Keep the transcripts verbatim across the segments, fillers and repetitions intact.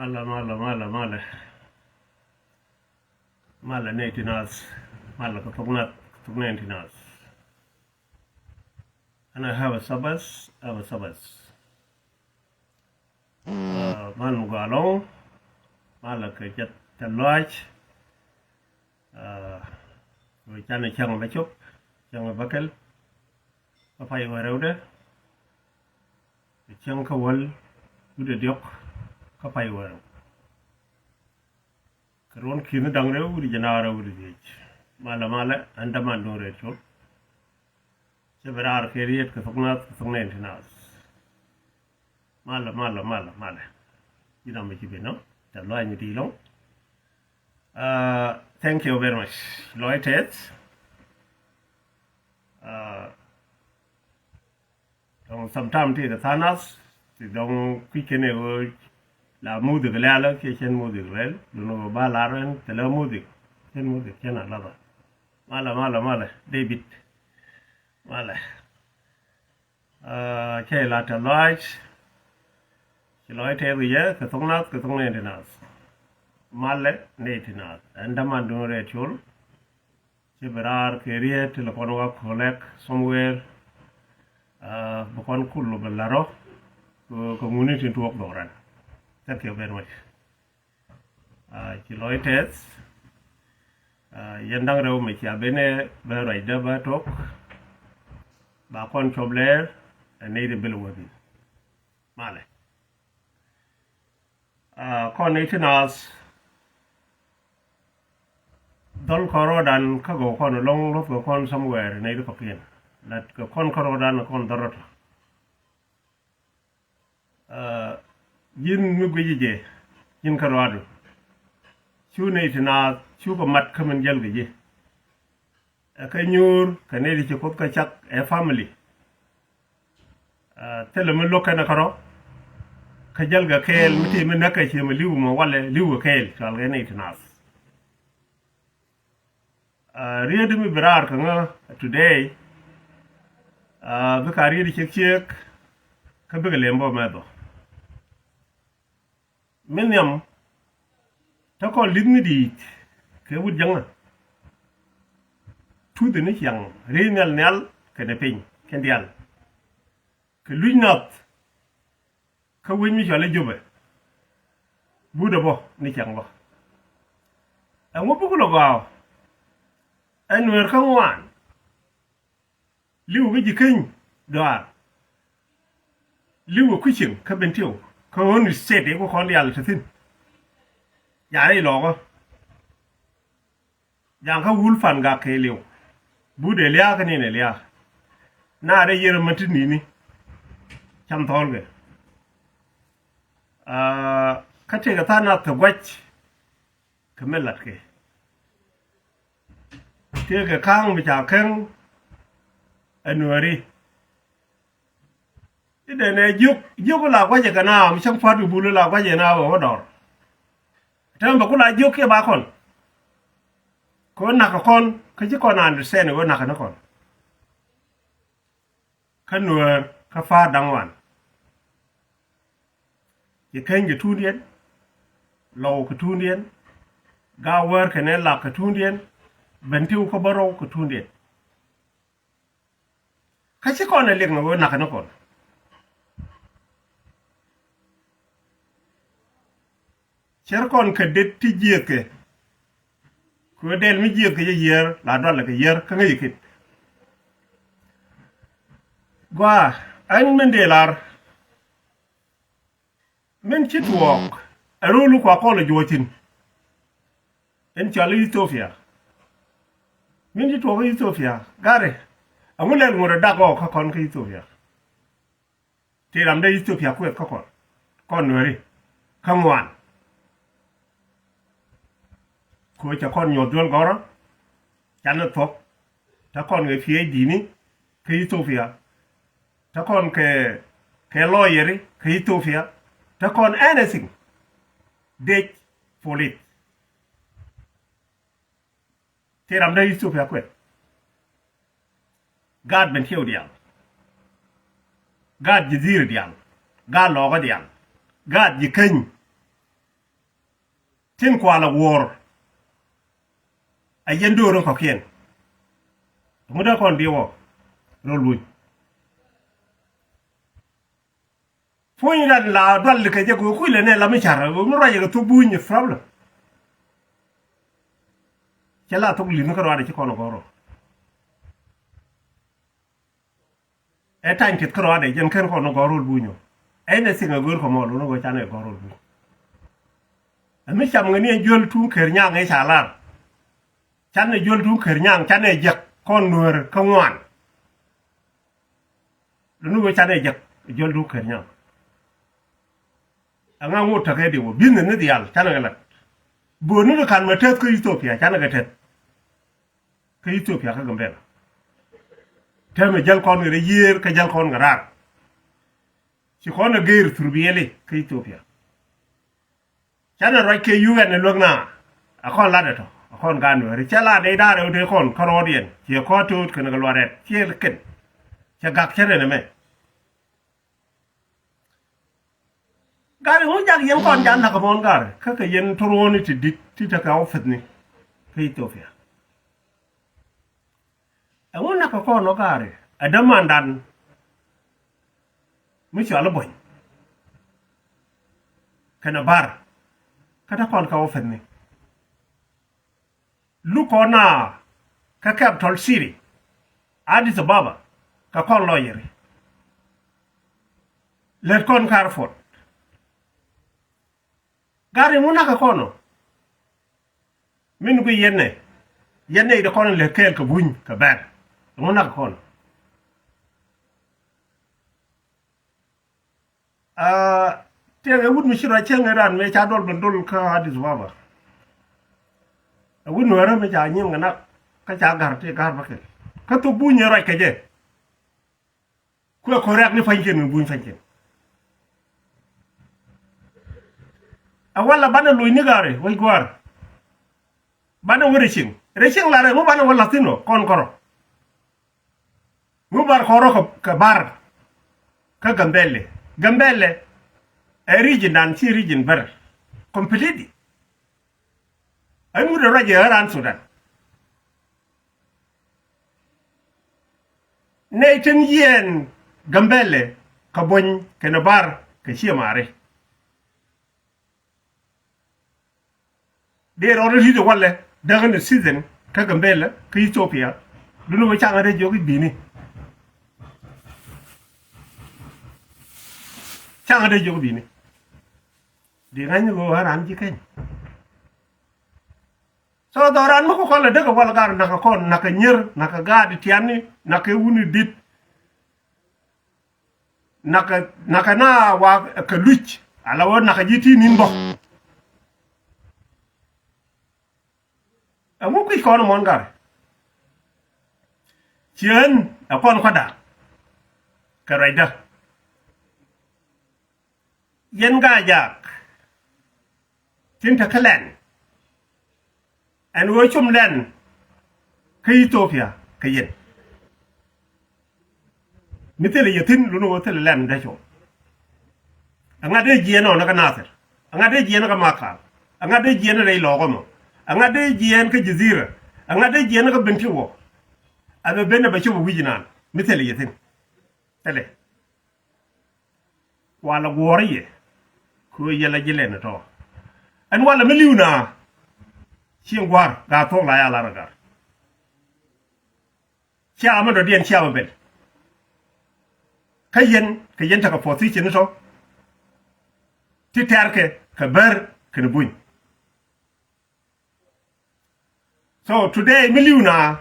Malɛ, malɛ, malɛ, malɛ. Malɛ nɛy ti naath. Malɛ kɛ thok nath, kɛ thok nɛy ti naath. Ɛn ɣä have a Sabbath, have a Sabbath. Aa, man mi gɔaa ɛlɔ̱ŋ. Malɛ kɛ jɛth, jɛth lɔaac. Aa, wee canɛ cäŋ bä cop, cäŋ bä kɛl. Kä pay wä rɛwdɛ. Cäŋ kä wäl wi̱cdɛ diɔ̱k kä pay wä rɛw. Kɛ ruɔ̱n ki̱ni da̱ŋ rɛw wi̱cdɛ jiɛn da̱ŋ rɛw wi̱cdɛ dhiec. Malɛ, malɛ, ɛn däman duŋ rɛy col. Cä bi raar kɛ riet kɛ thok nath kɛ thok nɛy ti naath. Malɛ, malɛ, malɛ, malɛ. Ji̱n ram mi ci bi nɔ, tɛth lɔaac mi ti lɔ̱ŋ. Aa, thank you very much. Lɔaac tɛth. Aa, dɔ̱ŋ sometime ti kɛ tha̱a̱ŋ nath, ti dɔ̱ŋ kui̱c kɛn ɛ ɣöö la music lɛ̈ɛ̈l, kiɛ cɛn music lɛ̈ɛ̈l, duundɛ ɣöö ba lar ɛn thilɛ music, cɛn music, cɛn a lathɛ. Malɛ, malɛ, malɛ, David. Malɛ. Aa, cä ila tɛth lɔaac. Ci lɔaac tɛth kɛ yɛ kɛ thok nath kɛ thok nɛy ti naath. Malɛ nɛy ti naath. Ɛn däman duŋ rɛy col. Cä bi raar kɛ riet ti lɛ kɔn wä collect somewhere. Aa, bi kɔn kul bi la̱r ɔ kɛ, kɛ ŋuni tin tuɔɔk dhɔk ran. Thank you very much. Aa, ci lɔaac tɛth. Aa, yɛn da̱ŋ rɛw mi cia ben ɛ bä ruacdä bä tok. Ba kɔn cop lɛɛr ɛ nɛy ti bil wä thi̱n. Malɛ. Aa, kɔn nɛy ti naath. Dhɔl kɔn rɔɔdan kä gɔw kɔn ɛlɔ̱ŋ, luɔ̱thkɛ kɔn somewhere nɛy ti kɔ̱kiɛn. Latkɛ kɔn kä rɔɔdan kɔn dhɔr rɔ̱tɔ. Aa, ji̱n mi guici jɛ, ji̱n kä ruaadu. Cu nɛy ti naath, cukɛ mat kä min jäl kɛ ji̱. Ɛ kɛ nyuur kɛ nɛy ti ci Kuoth kɛ cak ɛ family. Aa, thilɛ mi lo̱k kɛn ɛ kärɔ̱. Kä jäl kɛ kɛɛl mi ti mi näk kɛ ciɛ mi li̱w mɔ walɛ li̱w kɛ kɛɛl, cɔal kɛ nɛy ti naath. Aa, riet mi bi raar kɛ ŋä today, aa, bikɛ riet ciek ciek, kä bikɛ lem bä mɛth ɔ. Min nhiam, te kɔn li̱th mi di̱i̱t kɛ wut jäŋä. Tuth ni ciaŋ riey nhial nhial kɛnɛ piny kɛn diaal. Kɛ luc nath kä wec mi cɔal i̱ Jubɛ. But ɛ bä ni cäŋ bä. Ɛŋu buk lɔ gɔaa ɔ? Ɛ Nuɛɛr kä ŋuan. Li̱w kä Ji̱käny dɔaar. Li̱w ɛ Kucieŋ kä Bentiu kä ɣän state i̱ ku kɔn diaal te thi̱n. Ja̱a̱n i̱ lɔɔkä. Ja̱a̱ŋ kä wul pan gak kɛɛliw. But ɛ lia̱a̱ kä nin ɛ lia̱a̱. Naar ɛ yier ɛ män ti ni̱ni. Cam thɔɔlkɛ. Aa, kä tëëkɛ tha̱a̱ŋ nath kɛ gua̱c. Kɛ mi latkɛ. Tëëkɛ ka̱a̱ŋ mi ca käŋ. Ɛ Nuääri. I̱ dee nɛ jiök, jiök la gua̱cɛ kɛ na mi cäŋ pa̱t kɛ bul la gua̱cɛ na wä wä dɔr. Tɛmɛ bɛ ku la jiök kiɛ ba kɔn. Kɛ wä nak kɛ kɔn kä ci kɔn understand wä nak kɛ ni kɔn. Kä Nuäär kä pa̱a̱r da̱ŋ wan. Ci Käny kɛ tuundiɛn, Lɔw kɛ tuundiɛn, Gaawäär kɛnɛ Lak kɛ tuundiɛn, Bentiu kä Bärɔw kɛ tuundiɛn. Kä ci kɔn ɛ liɛk ni wee nakä ni kɔn. Cär kɔn kɛ det ti jiɛɛkɛ. Kɛ wee dɛl mi jiɛɛkɛ jɛ yiër la dualɛ kɛ yiër kä ŋäc i̱ ket. Gɔaa ɛn min dee lar. Min ci tuɔɔk ɛ ro̱o̱lu kua kɔl ɛ juɔ̱cin. In cɔal Ethiopia. Min ci tuɔɔk Ethiopia gari. Ɛŋu lɛl ŋot ɛ dak ɣɔɔk kä kɔn kä Ethiopia. Ti ram dee Ethiopia kueth kä kɔn. Kɔn Nuääri kä ŋuan. Kɛ cɛ kɔn nyuɔth duel gɔrä. Canɛ thuɔ̱k. Te kɔn kɛ PhD ni kä Ethiopia. Te kɔn kɛ, kɛ lawyer kä Ethiopia. Te kɔn anything. Dec, police. Ti ram dee Ethiopia kueth. Gaat Bentiu diaal. Gaat Jidhiir diaal. Gaat Lɔkä diaal. Gaat Ji̱käny. Tin kualɛ wuɔ̱ɔ̱r. A yɛn do̱r in kɔ̱kiɛn. Ŋut a kɔn diɛ wä rol wuny. Puɔ̱ny ran la dual kɛ jɛ kɛ kuilɛ nɛ la mi car mi ruacɛ kɛ thuk buny problem. Cɛ la thuk li̱n kä ruaadɛ ci kɔn gɔ̱r rɔ. Ɛ tany tet kä ruaadɛ jɛn ken kɔn gɔ̱r rol buny ɔ. Ɛ nɛ thiŋ ɛ gör kɔmɔ lun ɛ gör canɛ gɔ̱r rol buny. Ɛ mi cam ŋɛ ni ɛ juäl tuŋ ker nyaŋ ɛ ca lar. Canɛ juäl tuŋ ker nyaŋ canɛ jek kɔn nuäär kä ŋuan. Luni wee canɛ jek juɔl duk ker nyaŋ. Ɛŋa ŋot tekɛ di wä business ni diaal canɛ kɛ lat. Bo̱o̱ni kɛ kan mɛ teth kä Ethiopia canɛ kɛ teth. Kä Ethiopia kä Gambela. Täämɛ jäl kɔn kɛ rɛy yiëër kä jäl kɔn kɛ raar. Ci kɔn ɛ gëër thurbiɛli kä Ethiopia. Canɛ ruac kɛ U N ɛ luäk na. A kɔn lat ɛ tɔ a kɔn gaat Nuääri cɛ lat ɛ idaarɛ wä tëë kɔn kä rɔɔdiɛn ciɛ kɔɔt to̱o̱t kɛn kɛ luarɛt ciɛ kɛn. Cɛ gak cɛ rɛn ɛmɛ. Gari ŋu jak yɛn kɔn jak nak mɔn gari kä kɛ yɛn turuɔni ti dit ti tekɛ office ni kä Ethiopia. Ɛŋu nak kɛ kɔn ɔ gari ɛ dämandan mi cɔal i̱ Buɔ̱ny kɛnɛ Bar kä te kɔn kɛ office ni. Luk kɔn a kä capital city Addis Ababa kɛ kɔn lɔyɛri. Lät kɔn kä airport. Gari ŋu nak kɛ kɔn ɔ. Min gui yɛn nɛ yɛn nɛ idɛ kɔn lät kɛɛl kɛ buny kɛ bɛr. Ŋu nak kɛ kɔn ɔ. Aa, tëëkɛ wut mi ci rɔ cieŋ ɛ ran mëë ca dɔl ben dol kä Addis Ababa. Ɛ wut Nuäärä mi ca nyiŋ kɛ nak kä ca ga̱r ti ga̱r bä kɛl kä thok buny ɛ ruac kɛ jɛ. Kuɛ kɔrɛk ni pa̱nykiɛn mi buny pa̱nykiɛn. Ɛ wala banɛ loc ni ga̱ri wec gua̱a̱r. Banɛ wä rɛ cieŋ rɛ cieŋ la rɛ ŋu banɛ wä la̱th thin ɔ kɔn kɔrɔ. Mi bar kɔrɔ kɛ bar kä Gambɛlɛ. Gambɛlɛ ɛ region dan ci region bär completely. Ɛn wut ɛ ruac ɛ ran Sudan. Nɛy tin yiɛɛn Gambɛlɛ kɛ Buɔ̱ny kɛnɛ Bar kɛ Ciɛ Mari. Dee rɔɔdɛ ri̱t ɛ walɛ däkɛ ni citizen kä Gambɛlɛ kä Ethiopia. Duni wä caŋɛ dee jiɔk i̱ bi̱i̱ni. Caŋɛ dee jiɔk i̱ bi̱i̱ni. Di ŋa̱cni ɣöö ɣän ram ji̱ keny. So dhɔran mi kɔkɔl ɛ dee kɛ wal gar nakä kɔn nakä nyier nakä gaat tiani nakä wuni dit. Nakä nakä na wa kɛ luc ala wä nakä ji̱ ti ni̱n bä. Ɛŋu kui̱c kɔn muɔ̱n gar. Cieen ɛ kɔn kuäda kɛ ruacdä. Yɛn Gaajaak tin te kä lɛn ɛn ɣöö com lɛn kä Ethiopia kä yɛn. Mi thilɛ yɛ thi̱n luni ɣöö thilɛ lɛn dee com. Ɛŋa dee jiɛɛn ɔnä kä Nathir? Ɛŋa dee jiɛɛn kä Makal? Ɛŋa dee jiɛɛn rɛy lɔɔkä mɔ? Ɛŋa dee jiɛɛn kä Jazira? Ɛŋa dee jiɛɛn kä Bentiu? Ɛmɛ ben ɛ bɛ cop ɛ wi̱c inan mi thilɛ yɛ thi̱n. Thilɛ. Walɛ guɔ̱ɔ̱r yɛ. Kɛ ɣöö yɛlɛ ji̱ lɛn ɛ tɔ̱. Ɛn walɛ mi li̱w na. Cieŋ gua̱a̱r ga̱a̱ thuɔ̱k la ya lar ɛ ga̱a̱r. Cia mɛ dɔ̱diɛn cia mɛ ben. Kä yɛn kɛ yɛn tekɛ position ni tɔ̱. Ti tɛ̈rkɛ kɛ bär kɛnɛ buny. So today mi li̱w na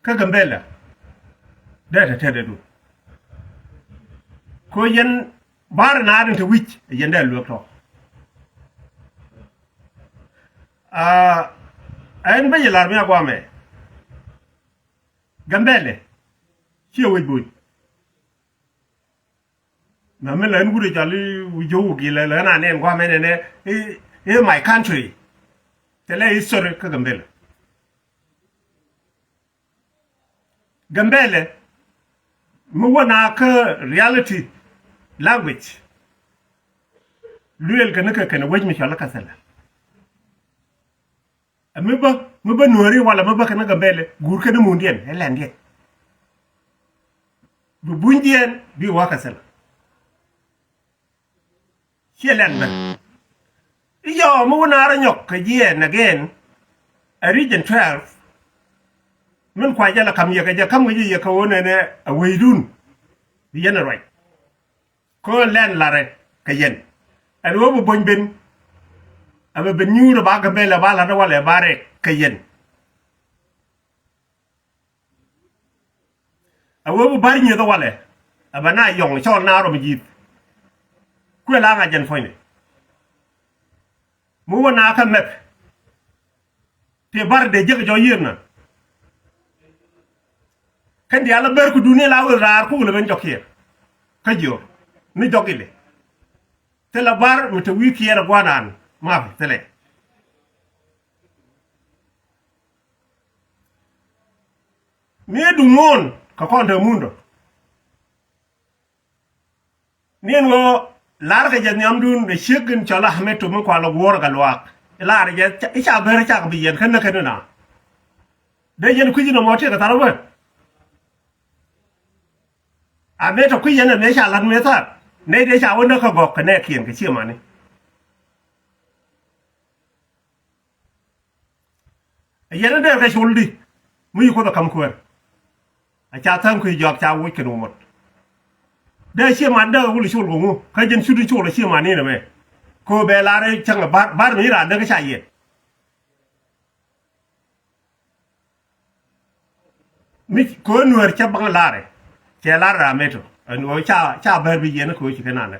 kä Gambɛlɛ dee te tetdɛ du. Ko yɛn bar na rin te wi̱c yɛn dee luek tɔ. Aa, ɛn ben yɛ lar mi a guamɛ Gambɛlɛ ciɛ wec bo̱o̱c. Mɛ mi lɛ ɛn wut ɛ jɔl i̱ wi̱c jo̱w wä gilɛ lɛ ɛn anɛ ɛn guamɛ nɛnɛ i̱ my country. Thilɛ history kä Gambɛlɛ. Gambɛlɛ mi wä na kä reality language. Luëël kɛn kɛ kɛn wec mi cɔl kä thilɛ. Ɛ mi bä, mi bä Nuääri walɛ mi bä kɛn Gambɛlɛ guur kɛn imundiɛn ɛ lɛndiɛn. Bi bunydiɛn bi wakä thilɛ. Ciɛ lɛn bä. I̱ yɔɔ mi wä naar nyɔk kɛ jiɛɛn again. Ɛ region twelve. Min kua jɛ la kam yɛ kɛ jɛ kam kɛ jɛ yɛ kɛ wä nɛnɛ ɛ wecdun. Bi yɛn ɛ ruac. Kä lɛn larɛ kɛ yɛn. Ɛn ɣöö bi buɔ̱ny ben. Ɛ bɛ ben nyuur ɛ ba Gambɛlɛ ba lat ɛ walɛ ba rɛk kɛ yɛn. Ɛ ɣöö bi ba̱r nyieth ɛ walɛ. Ɛ bɛ na yɔŋ cɔl na rɔm ji̱th. Kuɛ la ŋa̱c jɛn puɔ̱nydɛ. Mi wä na kä mɛp. Ti bar dee jek jɔk yiëër na. Kɛn diaal a ber ku duni la wä raar kuk lɛ ben jɔk kiɛɛr. Kä jiɔ ni jɔk ilɛ. Thilɛ bar mi te wi̱i̱ kiɛɛr a guanan ma thilɛ. Mi duŋ ŋuɔ̱ɔ̱n kɛ kɔn te mundɔ. Niɛn ɣöö la̱rkɛ jɛ nhiamdun ɛ ciek in cɔl Ameto mi kualɛ guɔ̱ɔ̱r kɛ luaak. La̱rɛ jɛ i̱ ca bɛr i̱ cakɛ bi yɛn kä näk kɛn na. Dee yɛn kui̱c in ɛmɔ tiɛk kɛ thar wee. Ameto kui̱c yɛn ɛmɛ ca la̱t mëë thar. Nɛy dee ca wä näk kä gɔ̱k kɛ nɛɛkiɛn kɛ ciëmani. Ɛ yɛn in dee kɛ col di mi yi Kuoth ɛ ka̱m kuäär. A ca tha̱a̱ŋ kui̱ jɔak ca woc kɛn wä mɔt. Dee a cie man dee a wul col kɛ ŋu kä jɛn cut in col a cie man in ɛmɛ. Kɛ ɣöö bɛ lar cäŋ ɛ bar, bar mi raan dee kä ca yɛn. Mi kɛ ɣöö Nuäär cɛ baŋ larɛ cɛ lar ram Ameto ɛn ɣöö ca, ca bär bi yɛn kɛ ɣöö ci kɛ nanɛ.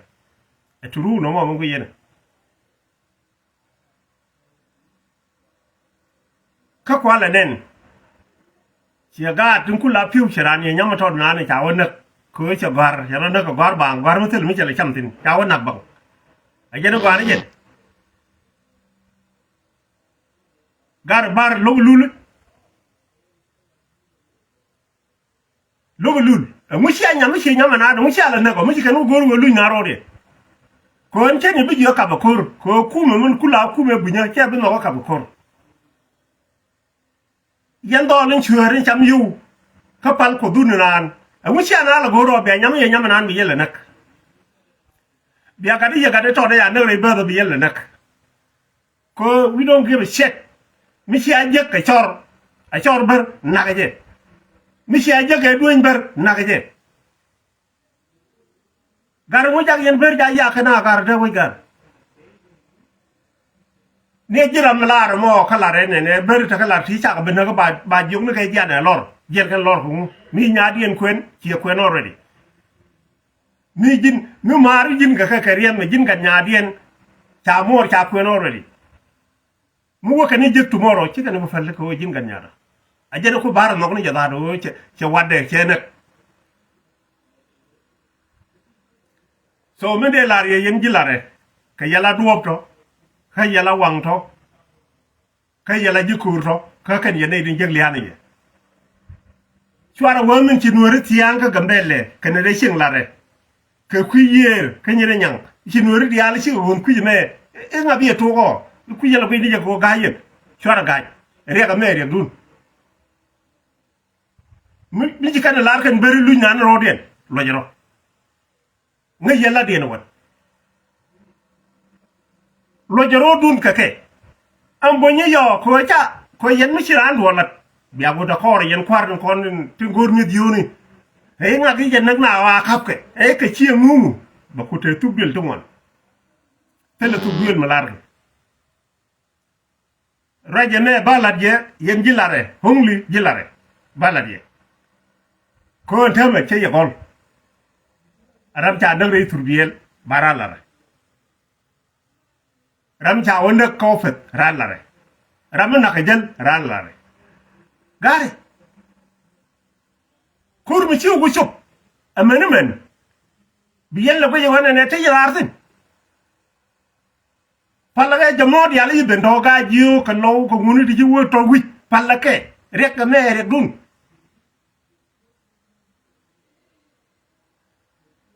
Ɛ turu nɔmɔ mi ku yɛn ɛ. Kä kualɛ nɛn. Ciɛ gaat tin kula pi̱w cɛ ran yɛ nyam tɔt naan ca wä näk. Kɛ ɣöö cɛ gɔ̱a̱r cɛ rɔ näk kɛ gɔ̱a̱r baŋ gɔ̱a̱r mi thil mi cɛ lɛ cam thi̱n ca wä nak baŋ. A jɛn i̱ gɔ̱a̱r i̱ jɛn. Gat bar lo̱k lul. Lo̱k lul ɛŋu cia nyam mi cie nyam anaat ɛŋu cia lɛ näk ɔ mi ci kɛn wä go̱o̱r wee luny na rɔɔdiɛn. Kɛ ɣän cä ni bi jiök kap ɛ ko̱r kɛ ɣöö kumɛ min kula kumɛ bunyä cɛ bi nhɔk ɛ kap ɛ ko̱r. Yɛn dhɔɔl in cuäär in cam yio̱w. Kä pal kuɔth dhun in raan ɛŋu cia na lɛ go̱o̱r ɔ bia nyam yɛ nyam anaat bi yɛ lɛ näk. Bia gat i̱ yɛ gat i̱ tɔt i̱ ya näk rɛy bäth ɔ bi yɛ lɛ näk. Kɛ we don't give a shit. Mi cia jek kɛ cɔr a cɔr bär nak jɛ. Mi cia jek kɛ dueny bär nak jɛ. Gar ŋu jak yɛn bär ja yak kɛ na gar dee wec gar. Ni ji̱ ram mi lar mɔ kä lar ɛn ɛn ɛ bär te kä lar ti cak bi näk ba ba jiök ni kɛ jian ɛ lɔr jiɛn kɛn lɔr kɛ ŋu mi nyadiɛn kuɛn ciɛ kuɛn already. Mi ji̱n mi maari ji̱n kɛ kɛ kɛ riɛm mɛ ji̱n kɛ nyaadiɛn. Ca muɔɔr ca kuɛn already. Mi wä kɛn i̱ jek tomorrow ci kɛn i̱ bi päl kɛ ɣöö ji̱n kɛ nyaada. A jɛn i̱ ku ba̱r nhɔk ni jɛ dhaat ɣöö cɛ, cɛ watdɛ cɛ näk. So mi dee lar yɛ yɛn ji̱ larɛ kɛ yɛl a duɔ̱ɔ̱p tɔ kä yɛl a waŋ tɔ. Kä yɛl a ji̱ ko̱o̱r tɔ kä kɛn yɛ nɛy tin jek lia̱a̱n yɛ. Cuarɛ wä min ci Nuääri thia̱a̱ŋ kä Gambɛlɛ kɛn rɛy cieŋ larɛ. Kɛ kui̱ yiëër kä nyin rɛ nyaŋ ci Nuääri diaal ci ɣöön kui̱c ɛmɛ. I̱ ŋa bi yɛ tok ɔ i̱ kui̱c yɛl a guic ni jɛ kɛ ɣöö ga̱a̱c yɛn cuarɛ ga̱a̱c. Riɛk ɛmɛ riɛkdun. Mi, mi ci kɛn lar kɛn beri luc nan rɔɔdiɛn luɔc rɔ. Ŋäc yɛn latdiɛn ɛ wän. Luɔcɛ ro̱o̱dun kɛ kɛ. Ɛn buɔ̱nyä yɔɔ kɛ ɣöö ca kɛ yɛn mi ci raan duɔ̱ɔ̱r lat. Bia go̱o̱r dee kɔɔr yɛn kua̱r tin kɔn tin go̱o̱r ŋi̱th yio̱o̱ni. Ɛ i̱ ŋak i̱ jɛ näk na ɣɔaa ka̱pkɛ ɛ i̱ kɛ ciɛ ŋuŋu. Bɛ kut te thuk duël ti ŋuan. Thilɛ thuk duël mi larkɛ. Ruac ɛmɛ ba lat yɛ yɛn ji̱ larɛ, hoŋli ji̱ larɛ ba lat yɛ. Köön täämɛ cä yɛ gɔl. Ram ca näk rɛy thurbiɛl ba ran larɛ. Ram ca wä näk kɔpeth ran larɛ. Ram mi nak kɛ jäl ran larɛ. Ga̱ri. Ko̱r mi ci wä cop. Ɛmɛn ɛmɛn. Bi yɛn lɛ guic ɛ wänɛ nɛ te yɛ lar thi̱n. Palä kɛ jɛ mɔɔt yal i̱ ben tɔ̱ ga̱a̱c jiök kɛ lɔw kɛ ŋuni ti ji̱ wee tɔ̱ wi̱c palä kɛ riɛk kɛ mɛ riɛkdun.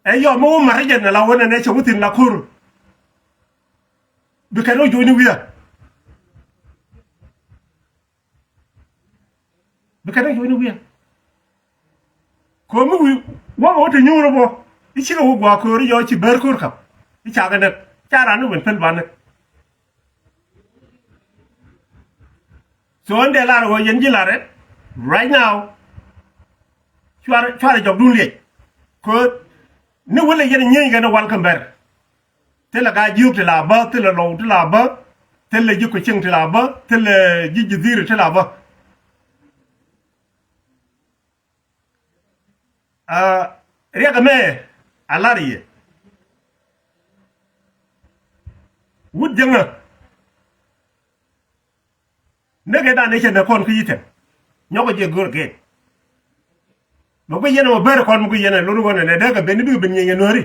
Ɛ yɔm mi wä ma̱r jɛ nɛ la wä nɛ nɛ cɛ wä thi̱n la ko̱r. Bi kɛn wä jo̱o̱cni wi̱i̱. Bi kɛn ɛ cuɔ̱cni wi̱i̱. Ko̱mi wi̱i̱ wä ɣöö te nyuur ɛ bä i̱ cikɛ wä gua̱a̱k köör i̱ yɔ ci bär köör ka̱p i̱ cakɛ näk ca raan ni wën päl ba näk. So ɛn dee lar ɣöö yɛn ji̱ lar ɛ right now. Cuarɛ, cuarɛ jɔkdun liɛc. Köör ni wälɛ yɛn nyieny kɛn wal kä Bɛr. Thilɛ Gaa-jiök ti la bä, thilɛ Lɔw ti la bä, thilɛ ji̱ Kucieŋ ti la bä, thilɛ ji̱ Jidhiri ti la bä. Aa, riɛk ɛmɛ a lar yɛ. Wut jäŋä. Näk ɛ dan ɛ cɛ näk kɔn kä yi̱tɛn. Nyɔkɛ jɛ gör gɛn. Mɛ guic yɛn ɛ mɛ bär kɔn mɛ guic yɛn ɛ lon ɣöö nɛ nɛ dee kɛ ben ni bikɛ ben nyieeny ɛ Nuääri.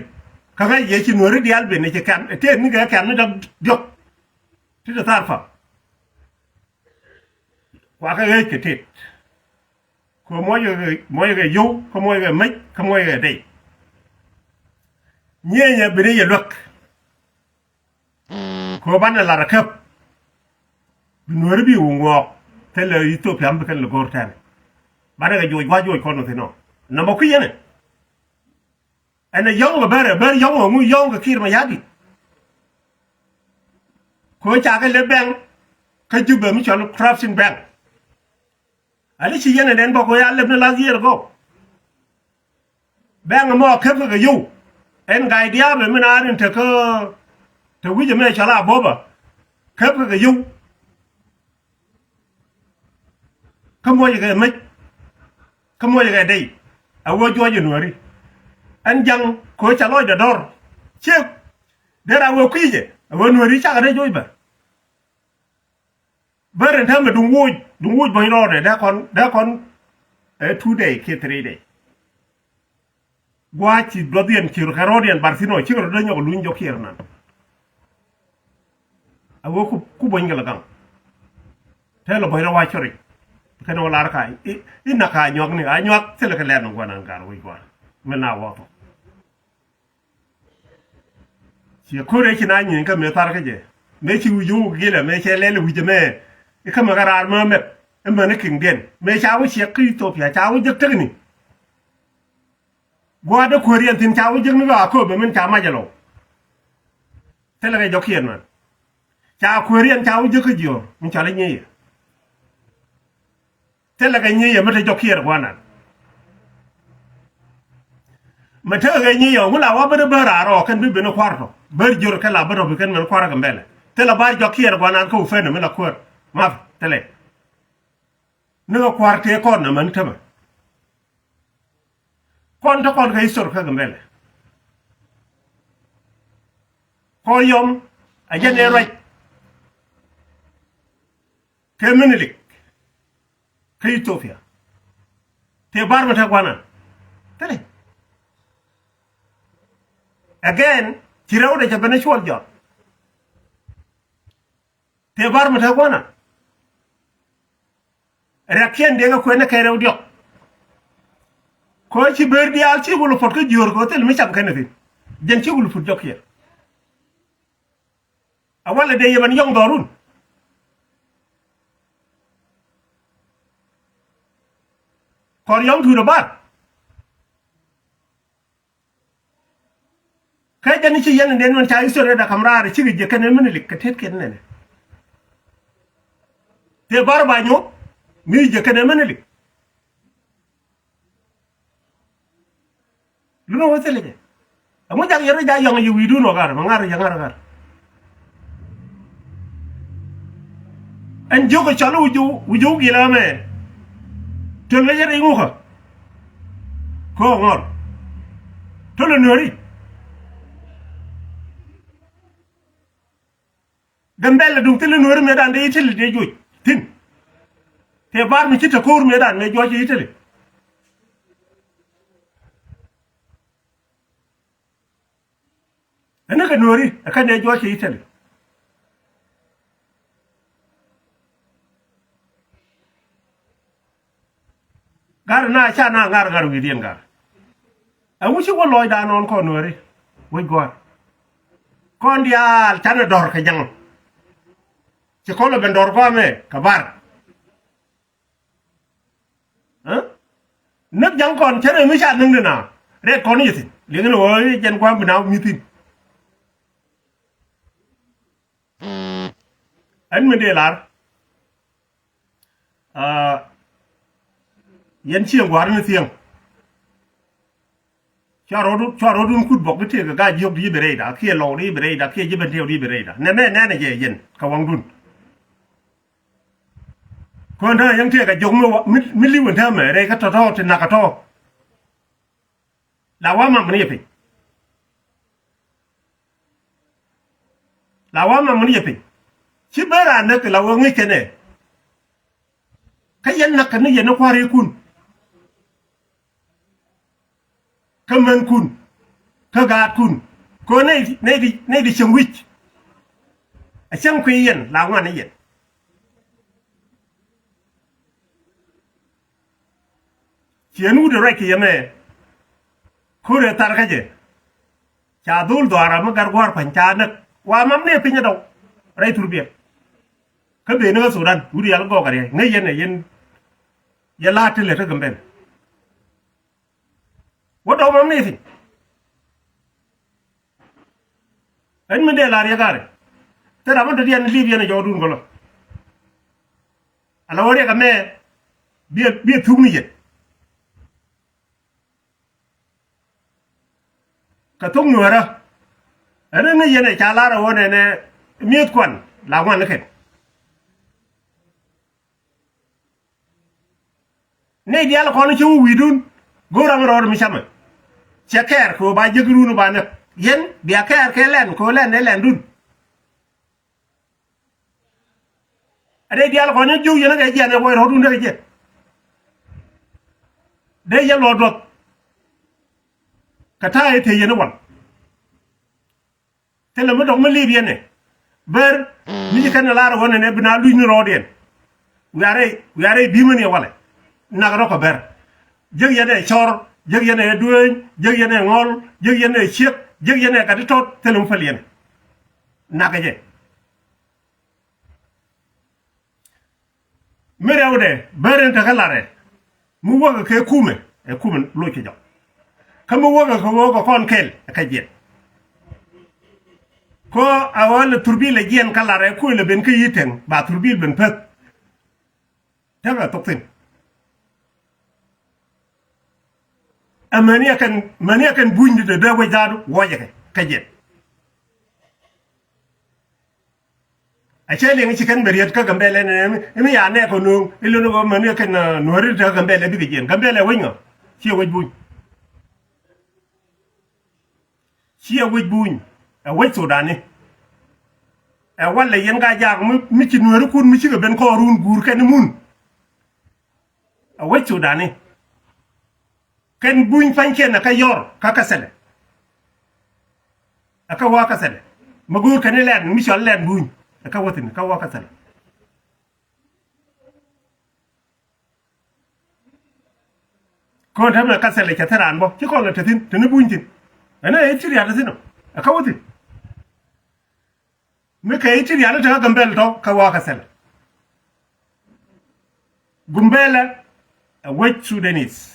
Kä ŋa̱c yɛ ci Nuääri diaal ben ni ci kɛn ɛ tëë ni kɛ kɛn ni däk diɔ̱k. Ti te thar pam. Kua kɛ ɣeec kɛ tet. Kɛ muɔc kɛ, muɔc kɛ yio̱w, kä muɔc kɛ mec, kä muɔc kɛ dey. Nyieeny ɛ ben ni yɛ luäk. Kɛ ɣöö banɛ lar ɛ käp. Bi Nuääri bi wä ŋuɔɔk thilɛ Ithiopia mi bi kɛn lɛ go̱r tɛn. Banɛ kɛ juɔc gua̱c juɔc kɔn wä thi̱n ɔ. Nɔmɔ kui̱ yɛn ɛ. Ɛn ɛ yɔ̱ŋ kɛ Bär ɛ, Bär yɔ̱ŋ kɛ ŋu, yɔ̱ŋ kɛ Kiir Mayardit. Kɛ ɣöö cakɛ lɛ bank kä Jubɛ mi cɔl Corruption Bank. Ani ci yɛn ɛ nɛn bä kɛ ɣöö ya lɛp ni last year ago. Bank ɛmɔ a käp kɛ kɛ yio̱w. Ɛn Gai Diaabɛ min a rin te kä te wi̱c ɛmɛ cɔl a Boba. Käp kɛ kɛ yio̱w. Kä muɔcɛ kɛ mec. Kä muɔcɛ kɛ dey. A wee juɔc ɛ Nuääri. Ɛn jaŋ kɛ ɣöö ca lɔcdɛ dɔ̱r. Ciek. Dee ra wee kui̱cɛ a wee Nuääri cakɛ dee juɔc bä. Bär ɛn täämɛ duŋ woc, duŋ woc buɔ̱ny rɔɔdɛ dee kɔn, dee kɔn ɛ two day kiɛ three day. Gua̱a̱c ci duɔth yɛn ci rɔ kɛ rɔɔd yɛn bar thi̱n ɔ cikɛ rɔ dee nyɔk luny jɔk kiɛr nan. A wee ku, ku buɔ̱ny kɛ lɛ gaŋ. Tɛl ɔ buɔ̱ny rɔ wa cɔric. Kɛn wä lar ka i̱, i̱ nak ka nyuak ni, a nyuak thilɛ kɛ lɛn guanan gar wi̱c gua̱a̱r. Min na wä thɔ. Ciɛ ko̱r ëë ci na nyieny kä mëë thar kä jɛ. Mëë ci wi̱c wuk gilɛ mëë cɛ lɛl wi̱c ɛmɛ. I̱ kä mɛ kä raar mä mɛp. I̱ män i̱ kiŋdiɛn mëë ca wä ciɛk kä Ithiopia ca wä jek tekni. Gua̱a̱r dee kuäär yɛn thi̱n ca wä jek ni ɣɔaa kööbä min ca mac ɛlɔw. Thilɛ kɛ jɔkiɛn man. Ca kuäär yɛn ca wä jek kä jiɔ̱ɔ̱r min cɔal i̱ nyiey yɛ. Thilɛ kɛ nyiey yɛ mi te jɔkiɛn gua̱a̱r nan. Mɛ tekɛ kɛ nyiey yɛ ŋu la wa ben i̱ ben raar ɔ kɛn bi ben i̱ kua̱r tɔ. Ber jiör kɛn la ben tɔ bi kɛn ben kua̱r kɛ mbɛlɛ. Thilɛ bar jɔkiɛn gua̱a̱r nan kä wä fɛn mi la kuäär. Math thilɛ. Ni kɛ kua̱r tëë kɔn nɛ män tämɛ. Kɔn te kɔn kɛ history kä Gambɛlɛ. Kɔn yɔm a jɛn ɛ ruac kɛ Menelik kä Ethiopia. Tëë bar mi te gua̱na. Thilɛ. Again, ci rɛwdɛ cɛ ben i̱ cuɔl jɔak. Tëë bar mi te gua̱na. Rɛ̈kiɛn dee kɛ kuɛn ni kɛn rɛw diɔ̱k. Kɛ ɣöö ci ber diaal ci wul puɔt kä jiöör kɛ ɣöö thil mi cam kɛn ni thi̱n. Jɛn ci wul puɔt jɔk kiɛ. A walɛ dee yɛ ben yɔ̱ŋ dhɔrun. Kɔr yɔ̱ŋ tuut ɛ bar. Kä jɛn i̱ ci yɛn in dee nuɔn ca history da kam raar i̱ cikɛ jiɛ kɛnɛ Menelik kɛ tet kɛn nɛnɛ. Tëë bar ba nyuɔ̱k mi jiɛ kɛnɛ Menelik. Lunɔ wä thilɛ jɛ. Ɛŋu jak yɛn rɔ jak yɔ̱ŋ i̱ wi̱i̱dun wä ɣar mɛ ŋar yɛ ŋar ɣar. Ɛn jiök kɛ cɔl i̱ wi̱c i̱ wi̱c i̱ wä gilɛ mɛ. Töl kɛ jɛ rɛy ŋukä. Kɛ ɣöö ŋɔr. Töl ɛ Nuääri. Gambɛlɛ duŋ thilɛ Nuääri mëëdan dee Italy dee juɔc thi̱n. Tëë bar mi ci te ko̱o̱r mëëdan mëë juɔc Italy. Ɛn ni kɛ Nuääri ɛ kɛn dee juɔc Italy. Gat na ca na ŋar ŋar wi̱i̱diɛn gat. Ɛŋu ci wä lɔcdan nɔn kɔn Nuääri wec gua̱a̱r. Kɔn diaal canɛ dɔ̱r kɛ jaŋ. Ci kɔn lɔ ben dɔ̱r gua̱a̱mɛ kɛ bar. Näk ja̱ŋ kɔn cä rɛ mi ca näk ni na. Rɛt kɔn yɛ thi̱n. Liŋ ni ɣöö jɛn gua̱a̱m bi na mi thi̱n. Ɛn mi dee lar. Aa, yɛn cieŋ gua̱a̱r ni thiäŋ. Cua rɔɔdun, cua rɔɔdun kut bɔk ti tëëk kä ga̱a̱c jiök di ji̱ bi rɛyda, kiɛ lɔw di ji̱ bi rɛyda, kiɛ ji̱ ben tëëk di ji̱ bi rɛyda. Nɛmɛ nɛnɛ jɛ yɛn kɛ waŋdun. Kɔn täämɛ yɛn tëëk kɛ jiök mi wa, mi, mi li̱w ɛn täämɛ rɛy kä tɔ̱tɔ̱ ti nak kɛ tɔ̱. La wa mam ni yɛ piny. La wa mam ni yɛ piny. Ci ben raan näk la wä ŋi̱c kɛnɛ. Kä yɛn näk kɛ ni yɛn ni kua̱rikun. Kä mänkun. Kä gaatkun. Kɛ nɛy, nɛy di, nɛy di cieŋ wi̱c. A cieŋ kui̱ yɛn la ŋuan ni yɛn. Ciɛ ni wut ruac kɛ yɛmɛ. Ko̱rɛ thar kä jɛ. Ca dhol dhɔaara mi gat gua̱a̱r pa̱ny ca näk. Wa mam ni piny dɔw. Rɛy thurbiɛn. Kä ben ni kä Sudan wut yal gɔɔk a riɛc ŋäc yɛn ɛ yɛn. Yɛ la̱a̱t ti lɛ kä Gambɛl. Wä dɔw mam ni piny. Ɛn mi dee la riɛk a riɛk. Thil ram mi dɔ̱diɛn li̱i̱p yɛn ɛ jɔɔdun gɔlä. Ala wä riɛk ɛmɛ. Biɛ, biɛ thuk ni yɛn. Kɛ thok nuäärä. Ɛ ri ni yɛn ɛ ca lar ɛ wä nɛnɛ mi̱eth kuan la ŋuan ni kɛn. Nɛy diaal kɔn ci wä wi̱i̱dun. Go̱o̱r ram rɔɔd mi camɛ. Cɛ kɛɛr kɛ ɣöö ba jek run ba näk. Yɛn bia kɛɛr kɛ lɛn kɛ ɣöö lɛn ɛ lɛndun. A dee diaal kɔn ni jiök yɛn kɛ jiɛn ɛ wä rɔɔdun dee kɛ jiɛn. Dee yɛ luɔt duɔth. Kɛ ta̱a̱ ɛ tëë yɛn ɛ wal. Thilɛ mi dɔ̱k mi li̱i̱p yɛn ɛ. Ber mi ci kɛn ɛ lar ɛ ɣöö nɛnɛ bi na luc ni rɔɔdiɛn. Wiarɛ, wiarɛ bi̱i̱mäni ɛ walɛ. Nak rɔ̱ kɛ ber. Jek yɛn ɛ cɔr, jek yɛn ɛ dueeny, jek yɛn ɛ ŋɔl, jek yɛn ɛ ciek, jek yɛn ɛ gat ti tɔt, thilɛ mi päl yɛn ɛ. Nak ɛ jɛ. Mi rɛwdɛ ber in te kä larɛ. Mi wäkɛ kɛ kumɛ ɛ kumɛ loc kɛ jɔk. Kä mi wäkɛ kɛ ɣöö kɛ kɔn kɛl ɛ kɛ jiɛn. Kä a ɣöö lɛ thurbil ɛ jiɛn kä larɛ kuël ɛ ben kä yi̱ tɛŋ ba thurbil ben peth. Tekɛ thok thi̱n. Ɛ mäni ɛ kɛn, mäni ɛ kɛn bunyni dee dee wec da̱a̱du wuɔcɛ kɛ kɛ jiɛn. A cɛ liŋ ci kɛn bɛ riet kä Gambɛlɛ nɛ mi, mi ya nɛ kɛ no̱o̱ŋ ilon kɛ mäni kɛn, ah, nuɔ̱ri te Gambɛlɛ bikɛ jiɛn. Gambɛlɛ wec ŋa? Ciɛ wec buny. Ciɛ wec buny. Ɛ wec Sudani. Ɛ walɛ yɛn ka jaak mi, mi ci nuɔ̱ri kun mi cikɛ ben kɔɔrun guur kɛn mun. Ɛ wec Sudani. Kɛn buny pa̱nykiɛn ɛ kä yɔr kä Kasɛlɛ. Ɛ kä wä Kasɛlɛ. Mi go̱o̱r kɛn ilɛn mi cɔl ilɛn buny. Ɛ kä wä thi̱n kä wä Kasɛlɛ. Kɔn tɛmɛ Kasɛlɛ cɛ thil raan bä ci kɔn lɛ te thi̱n te ni buny thi̱n. Ɛn ɛ i̱ ti riat te thi̱n ɔ ɛ kä wä thi̱n. Mi kɛ i̱ ti riani te kä Gambɛl tɔ kä wä kä Kasɛlɛ. Gumbɛlɛ ɛ wec Sudanese.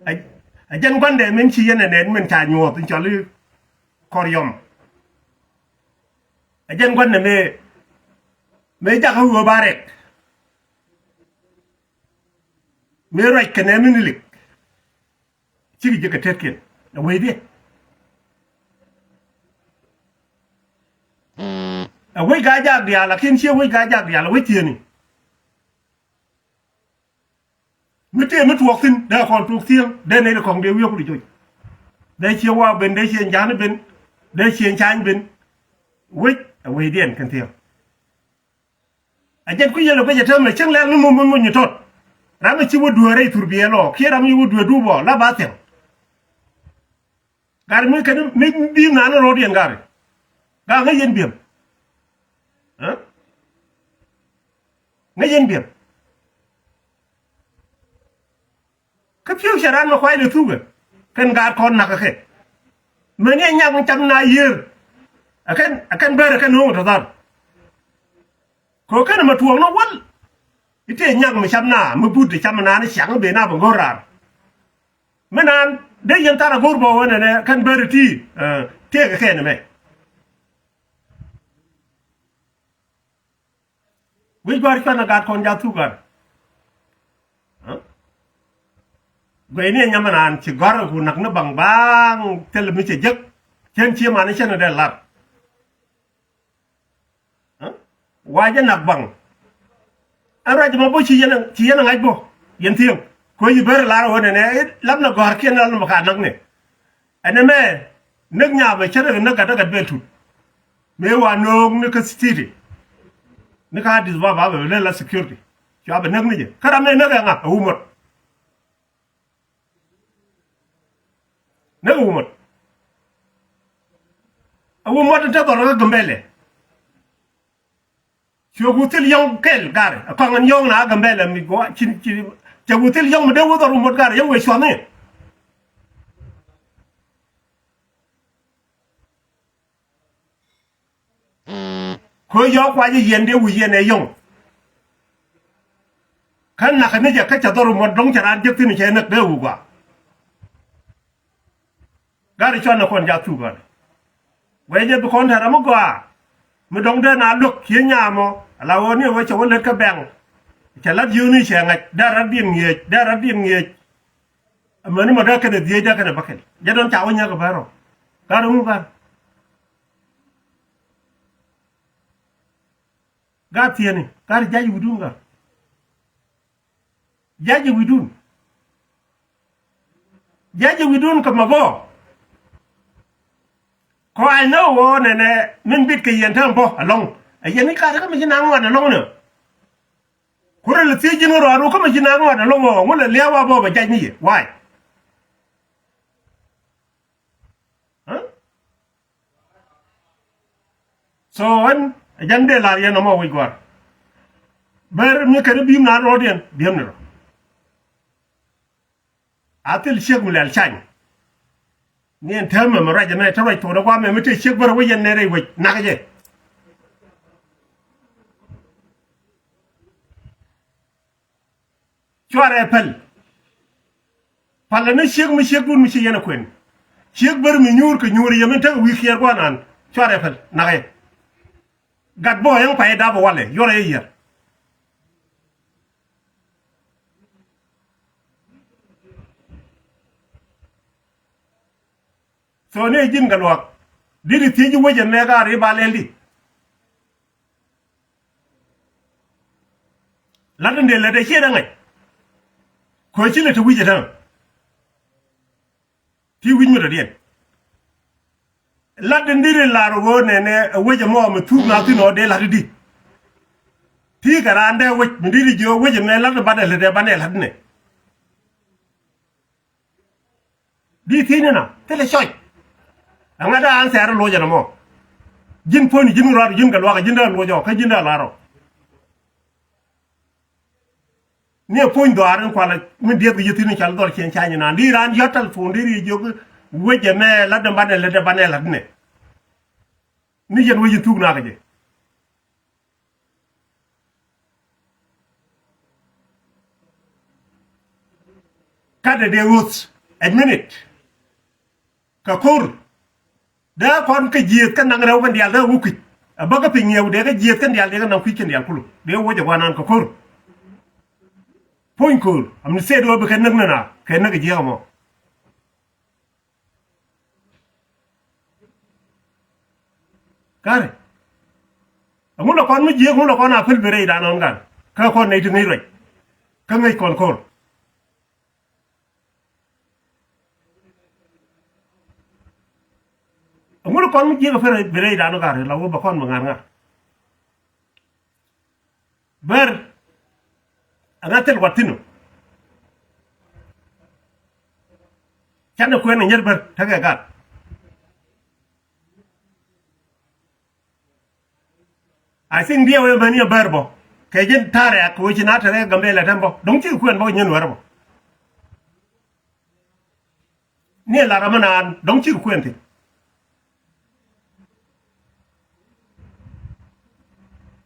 Ɛ, ɛ jɛn gua̱ndɛ min ci yɛn ɛ nɛn min ca nyuɔth in cɔl i̱ kɔr yɔm. Ɛ jɛn gua̱ndɛ mëë, mëë jakä ɣöö ba rɛk. Mëë ruac kɛ nɛn min ilik. Cikɛ ji̱ kɛ tetkiɛn ɛ wecdiɛn. Ɛ wec gaa jak diaal lakin ciɛ wec gaa jak diaal ɛ wec thieni. Mi tëë mi tuɔɔk thi̱n dee kɔn tuɔɔk thi̱eŋ dee nɛy ti kɔŋ dee wi̱i̱ kut i̱ joc. Dee ciɛ waak ben dee ciɛ ja̱a̱n ben dee ciɛ ca̱a̱ny ben. Wec ɛ wecdiɛn kɛn thi̱eŋ. A jɛn kui̱ yɛl ɛ guic ɛ täämɛ cäŋ lɛl ni mum mi muc ni tɔt. Ram mi ci wä dueer rɛy thurbiɛɛl ɔ kiɛ ram mi ci wä dueer dup ɔ la ba thiɛŋ. Gari mi kɛn mi bi̱i̱m naan ni ro̱o̱diɛn gari. Gaa ŋäc yɛn bi̱em. Ŋäc yɛn bi̱em. Kä pi̱w cɛ raan mɛ kuay ni thukɛ kɛn gaat kɔn nakä kɛ. Mɛni ɛ nyak ni cam na yiër. Ɛ kɛn, ɛ kɛn bɛr ɛ kɛn no̱o̱ŋ tɔ̱ thar. Kɛ kɛn mɛ tuɔɔk ni wäl. I̱ tëë nyak mi cam na mi but cam na ni ciaŋ ben na bi ŋo̱r raar. Mi naan dee yɛn thar a go̱r bä wä nɛnɛ kɛn beri ti, eh, tëëkɛ kɛn mɛ. Wi̱c gɔ̱a̱r cuan a gaat kɔn jath thuk ɣän. Guɛcni ɛ nyam ɛnan ci gɔ̱a̱r ku nak ni baŋ baŋ thil mi cɛ jek. Cien cie man cien dee lar. Wa jɛ nak baŋ. Ɛn ruac mɔ bo ci yɛn, ci yɛn ŋa̱c bo yɛn thiëŋ. Kuec i̱ ber lar ɣöö nɛnɛ lam na gɔ̱a̱r kiɛn lam na ka nak ni. Ɛn ɛmɛ näk nyaamɛ cä rɛ näk gat ɛ gat bɛ tut. Mëë wa no̱o̱ŋ ni kä city ni kä Addis Ababa bɛ lɛ la security. Cua bɛ näk ni jɛ kä ram ɛ näk ɛ ŋa ɛ wumot. Näk ɛ wumot. Ɛ wumot in te dhɔr kä Gambɛlɛ. Cuɛ ku thil yɔ̱ŋ kɛl gari ɛ kɔaŋ in yɔ̱ŋ na Gambɛlɛ mi gua cin cin. Cɛ ku thil yɔ̱ŋ mi dee wä dhɔr wumot gari yɔ̱ŋ wee cuɔ̱thni. Kö yɔ̱ɔ̱k kuacä yɛn dee wi̱i̱ yɛn ɛ yɔ̱ŋ. Kä nakä ni jɛ kä cɛ dhɔr mɔ dɔ̱ŋ cɛ raan jek thi̱n cɛ näk dee wi̱i̱ gɔaa. Gari cuan ni kɔn jak thuk ɣän. Guɛc jɛ bi kɔn tɛ̈r ram mi gɔaa. Mi dɔ̱ŋ dee na luäk kiɛ nyamɔ ala ɣöö ni ɛ wee cɛ wä lät kä bɛŋ. Cɛ lat yio̱o̱ni cɛ ŋa̱c dee rat diɛn ŋi̱eec dee rat diɛn ŋi̱eec. Amäni mɔ dee kɛnɛ dhiec dee kɛnɛ bäkɛl jɛ dɔ̱ŋ ca wä nyäk ɛ bärɔ. Gari ŋu gari. Gat thieni gat jaji wi̱dun gat. Jaji wi̱dun. Jaji wi̱dun kɛ mɛ bɔ. Kɔ I know wä nɛnɛ min bit kɛ yɛn tääm bɔ alɔŋ. Ɛ yɛn i̱ gat kä mi ci na ŋuan alɔŋ nɛ. Kurɛ lɛ thiec ji̱n ɣä rɔɔd wä kä mi ci na ŋuan alɔŋ ɔ ŋulɛ lia̱a̱ wa bɔ bɛ jaj ni yɛ why? So ɣän ɛ jɛn dee lar yɛn ɔmɔ wi̱c gua̱r. Ber mi kɛn bi̱i̱m na rɔɔdiɛn bi̱i̱m ni rɔ. A thil ciek mi lɛl cany. Ni ɛn täämɛ mɛ ruac ɛmɛ te ruac thokdɛ guamɛ mi te ciek bär wec yɛn nɛn rɛy wec nak jɛ. Cuarɛ päl. Palä ni ciek mi ciekdun mi ci yɛn ɛ kuën. Ciek bär mi nyuur kɛ nyuur yɛ min tekɛ wi̱i̱ kiɛɛr guanan. Cuarɛ päl nakɛ. Gat bä ɣä yäŋ pay dap ɛ walɛ yuɔrɛ yɛ yiär. Thoni ji̱n kɛ luaak. Di̱t i̱ thiec i̱ wecɛ mɛk a ri ba lɛl di. Lat in dee lät ɛ ciet ɛ ŋäc. Kö ci lät te wi̱c ɛ täŋ. Ti wi̱c mi dɔ̱diɛn. Lat in di̱t in lar ɣöö nɛnɛ ɛ wecɛ mɔ mi thuk na thi̱n ɔ dee lat i̱di. Ti kɛ raan dee wec mi di̱t i̱ jiö wecɛ mɛ lat in banɛ lät ɛ banɛ lat inɛ. Di thiecni na thilɛ cɔc. Ɛŋa da an thɛɛr loc ɛn ɛmɔ. Ji̱n puɔ̱nyni ji̱n ŋurat ji̱n kɛ luakä ji̱n da luɔc ɔ kä ji̱n da lar ɔ. Ni ɛ puɔ̱ny dhɔaar in kualɛ min diɛth kɛ ji̱ thiecni cal dhɔr ciɛn cany inan di raan yɔ̱t tɛlpon di ri jiök wec ɛmɛ lat dɛ banɛ lät dɛ banɛ lat nɛ. Ni yɛn wec in thuk nakä jɛ. Kat dee dee ɣöth a minute. Kɛ ko̱r dee kɔn kɛ jiëëth kä naŋ rɛw kɛn diaal dee wä kui̱c. A bä kä piny ŋiɛw dee kä jiëëth kɛn diaal dee kä naŋ kui̱c kɛn diaal kulu dee wä jɛ guanan kɛ ko̱r. Puɔ̱ny ko̱r am ni state wä bi kɛ näk nana kɛ näk jiɛk ɛmɔ. Kari. Ɛŋu lɛ kɔn mi jiek, ɛŋu lɛ kɔn a päl bi rɛy dan ɔn gan. Kä kɔn nɛy ti ŋäc ruac. Kä ŋäc kɔn kɔn. Ɛŋu lɛ kɔn mi jiek a päl bi rɛy dan ɔn gan la wä bɛ kɔn bi ŋa̱r ŋa̱r. Bär ɛŋa thil wat thi̱n ɔ. Canɛ kuɛn ɛ nyɛr bär tekɛ gat. I think diɛ wee bäni ɛ bär bɔ kɛ ji̱n ta̱rɛ ak wee ci na tɛrɛ Gambɛlɛ tɛm bɔ do̱ŋ cikɛ kuɛn bɔ kɛ nyɛn wɛr bɔ. Ni ɛ lar amä naan dɔ̱ŋ cik kuɛn thi̱n.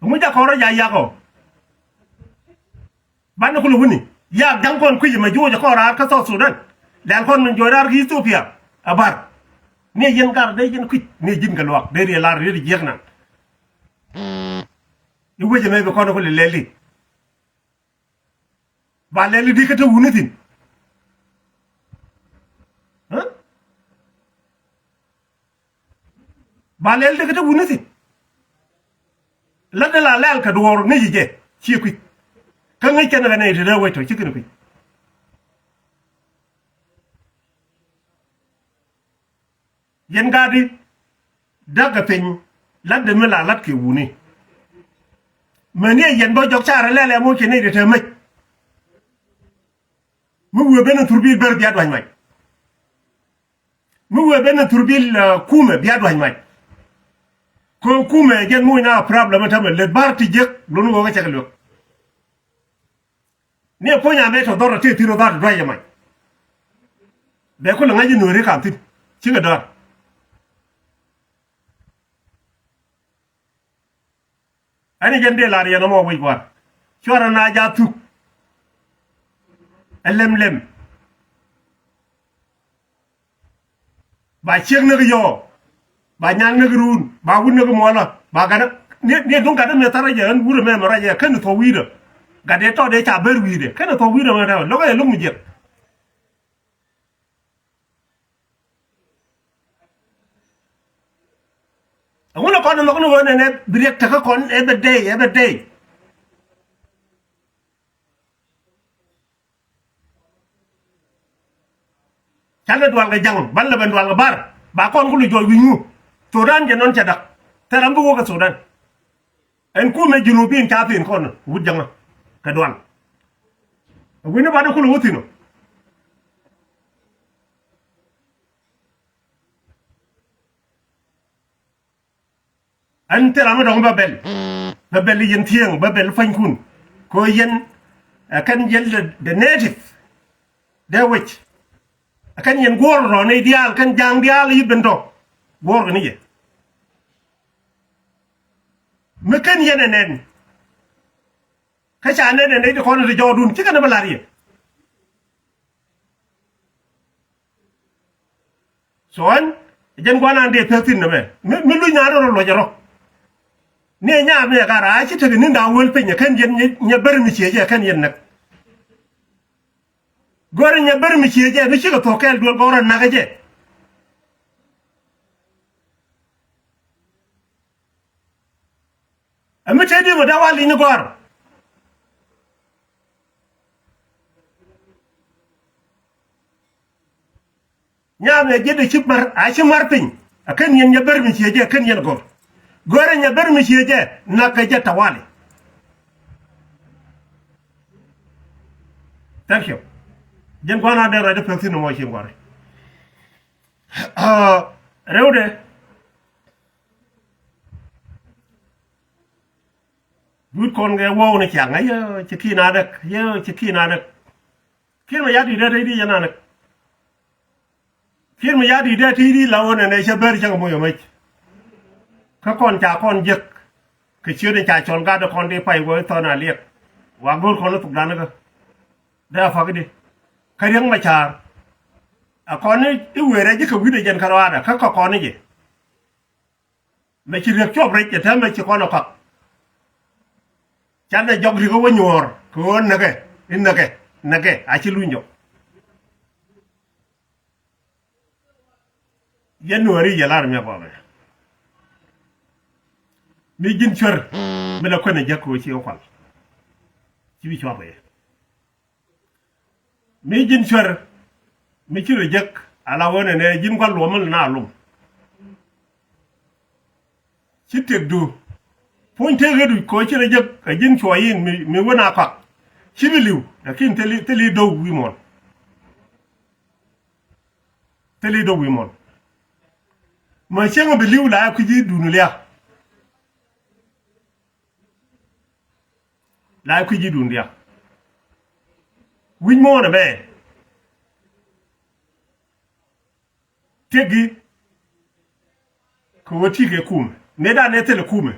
Ŋu jakɔn rɔ ja yakɔ. Banɛ kulɛ wuni. Yak ja̱ŋ kɔn kui̱c mɛ juɔcɛ kɔn raar kä South Sudan. Lɛl kɔn min juɔc raar kä Ethiopia. A bar. Ni yɛn gar dee yɛn kui̱c ni ji̱n kɛ luak dee riɛ lar riet jiɛk nan. I̱ wecɛ mɛ bi kɔn kulɛ lɛl di. Ba lɛl di kä te wuni thi̱n. Ba lɛl dee kä te wuni thi̱n. La dee la lɛl kɛ duɔɔr ŋäc jɛ ciɛ kui̱. Kä ŋäc kɛn kɛ nɛy te dee wec tɔ ci kɛn kui̱. Yɛn gaat di däk kɛ piny lat dee mi la lat kɛ wuni. Mɛn yɛ yɛn bä jɔk carɛ lɛl ɛ moc kɛ nɛy te te mec. Mi wee ben in thurbil ber bia dua̱c mac. Mi wee ben in thurbil, uh, kumɛ bia dua̱c mac. Kɛ kumɛ jɛn muc na problem in tämɛ lät bar ti jiäk lun wee kä cɛ kɛ luek. Ni ɛ puɔ̱ny amɛ tɔ dhɔr a ti thi̱n rɔ dhar ti dua̱c jɛ mac. Bɛ kulɛ ŋa̱c in nueeri ka̱m thi̱n cikɛ dɔ̱r. Ɛn i̱ jɛn dee lar yɛn ɔmɔ wi̱c gua̱r. Cuarɛ na ja̱ thuk. Ɛ lem lem. Ba ciek näk yɔɔ. Ba nyal näk ruun. Ba wut näk muɔlä. Ba gat ni, ni duŋ gat mi thar rɛcɛ ɛn wurɛ mɛmɛ rɛcɛ kɛn thuɔ̱k wi̱i̱dɛ. Gat dee tɔt dee ca ber wi̱i̱dɛ kɛn thuɔ̱k wi̱i̱dɛ mɛ rɛw lo̱k ɛ lo̱k mi jiɛk. Ɛŋu ni kɔn in nhɔk ni ɣöö nɛnɛ bi riɛk tekä kɔn every day, every day. Canɛ dual kɛ ja̱ŋ ban lɛ ben dual kɛ bar ba kɔn ku lu jɔɔc wi̱ny ŋu. Thudan jɛ nɔn cɛ dak thɛr ram bi wä kɛ Thudan. Ɛn kumɛ Junubin ca thi̱n kɔn wut jäŋä kɛ dual. Ɛ wi̱ni ba dee kulɛ wä thi̱n ɔ. Ɛn thil ram mi dɔ̱ŋ bä bɛl. Bä bɛl yɛn thiëëŋ bä bɛl pua̱nykun. Kɛ ɣöö yɛn ɛ kɛn yɛn the, the native. Dee wec ɛ kɛn yɛn guɔ̱ɔ̱r rɔ̱ ni diaal kɛn ja̱a̱ŋ diaal i̱ ben tɔ guɔ̱ɔ̱r kɛ ni yɛ. Mi kɛn yɛn ɛ nɛn. Kä ca nɛn ɛ nɛy ti kɔn ti jɔɔdun ci kɛn ɛ bä la̱r yɛ. So ɛn jɛn gua̱n an dee pek thi̱n nɛmɛ mi, mi luny an rɔ luɔc rɔ. Ni ɛ nyaam ni ɛ ka raar ci tekɛ ni̱n da̱a̱ wäl piny ɛ kɛn yɛn nyɛ, nyɛ ber mi ciec ɛ kɛn yɛn näk. Gɔ̱rɛ nyɛ ber mi ciec ɛ mi cikɛ thuɔ̱k kɛɛl duel gɔ̱rɛ näk ɛ jɛ. Ɛ mi tëë di mɔ dee wal in gɔ̱r. Nyaam ɛ jiɛt ɛ ci mar a ci mar piny. A kɛn yɛn nyɛ ber mi ciec ɛ kɛn yɛn gɔ̱r. Gɔ̱rɛ nyɛ ber mi ciec ɛ nak kɛ jɛ tawali. Thank you. Jɛn gua̱n a dee ruac dee pek thi̱n mɔ ci gɔ̱r. Rɛwdɛ. Duut kɔn kɛ wuɔw ni ciaŋ, ayɛ ci ki̱n a däk, ayɛ ci ki̱n a däk. Ki̱n mɛ ya di̱t dee te i̱di yɛn a näk. Ki̱n mɛ ya di̱t dee te i̱di la wä nɛnɛ cä ber cäŋ moc ɛmɛc. Kä kɔn ca kɔn jek kɛ ciöt in ca cɔl gat kɔn di pay wä i̱ thɔn a liɛk. Wa go̱o̱r kɔn i̱ thukdan ikä dee a pa̱k i̱di. Kä riäŋ mɛ ca̱a̱r. A kɔn i̱ wëë rɛc i̱ kɛ wi̱cdɛ jɛn kä rɔaadɛ kä kɛ kɔn i̱ jɛ. Mɛ ci riek cuɔp rɛc ɛ täämɛ ci kɔn ɛ kɔak. Canɛ jɔk riek ɛ wä nyuɔ̱ɔ̱r kɛ ɣöö näkɛ i̱ näkɛ näkɛ a ci luny jɔk. Yɛn nuääri yɛ lar miak kɔmɛ. Mi ji̱n cuer mi lɛ kuɛn ɛ jäk kɛ ɣöö ci ɣä kual. Ci bi cuɔp ɛ yɛ. Mi ji̱n cuer mi ci rɔ jek ala ɣöö nɛnɛ ji̱n gua̱l luɔ̱m mi lɛ na lom. Ci tëkdu puɔ̱ny tëëk ɣet wi̱c kɛ ɣöö ci rɔ jek ɛ ji̱n cuɔy in mi, mi wä na kɔak. Ci bi li̱w lakin thili, thili do̱w wi̱i̱ muɔ̱ɔ̱n. Thili do̱w wi̱i̱ muɔ̱ɔ̱n. Mɛ cieŋ bi li̱w la ɛ kui̱ ji̱ duun liak. La kui̱ ji̱ duun diaal. Wi̱c muɔ̱ɔ̱n ɛmɛ. Tëkgi kɛ ɣöö ti̱i̱ kɛ kumɛ mëë dan ɛ thilɛ kumɛ.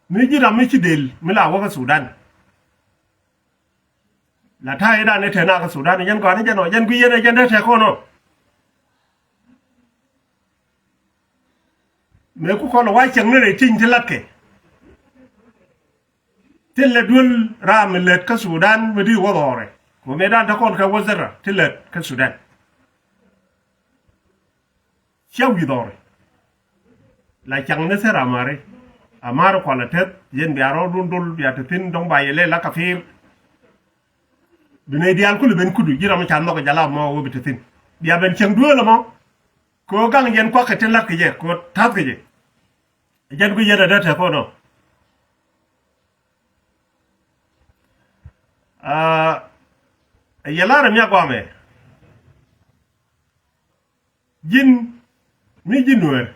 Mi ji̱ ram mi ci del mi la wäkä Sudan. La ta̱a̱ i̱ dan i̱ te na kä Sudan, yɛn gɔaa ni jɛn ɔ, yɛn gui̱ yɛn ɛ jɛn te te kɔn ɔ. Mëë ku kɔn ɛ wa cieŋ ni rɛy ti̱ny ti latkɛ. Ti lät duel ram mi lät kä Sudan mi di wä dhɔrɛ. Ku mëë dan te kɔn kɛ wä zera ti lät kä Sudan. Cia wi̱i̱ dhɔri. La caŋ ni thil ram mari. A mar kual a teth, yɛn bia rɔɔdun dol bia te thi̱n dɔ̱ŋ ba yɛ lɛ la kathir. Bi nɛy diaal kul ben kudu, ji̱ ram ca nhɔk jala mɔ wä bi te thi̱n. Bia ben cieŋ duel mɔ. Kɛ ɣöö gaŋ yɛn kuak kɛ tin lat kɛ jɛ, kɛ ɣöö ta̱th kɛ jɛ. Jɛn ku yɛn a dee te kɔn ɔ. Aa, yɛ lar mi a gɔamɛ. Ji̱n mi ji̱ Nuäär.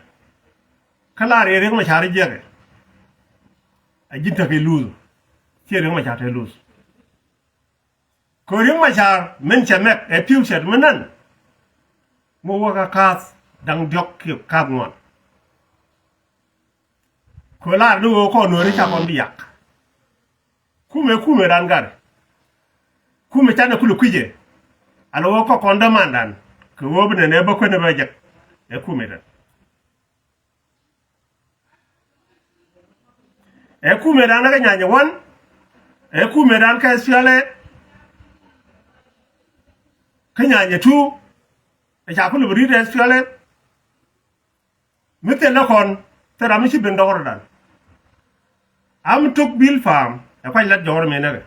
Kä lar yɛ Riek Machar jiɛkɛ. A ji̱n tekɛ luth. Ciɛ Riek Machar te luth. Kɛ Riek Machar min cɛ mɛk ɛ pi̱w cɛt mi nän. Mi wäkä ka̱a̱th da̱ŋ diɔ̱k kiɛ ka̱a̱th ŋuan. Kɛ lar ni ɣöö kɔn Nuääri ca kɔn bi yak. Kumɛ, kumɛ dan gari. Kumɛ canɛ kulɛ kui̱cɛ. Ala ɣöö kɔk kɔn dämandan. Kɛ ɣöö bi nɛnɛ bä kuenɛ bä jek. Ɛ kumɛ dan. Ɛ kumɛ dan kä Nyanyɛ wan. Ɛ kumɛ dan kä S P L A. Kä Nyanyɛ tu. Ɛ ca kulɛ bi ri̱t S P L A. Mi thil ni kɔn, thil ram mi ci ben dɔk rɔ̱dan. Am tok bil pam, ɛ kuac lat jɔɔr mi nɛkɛ.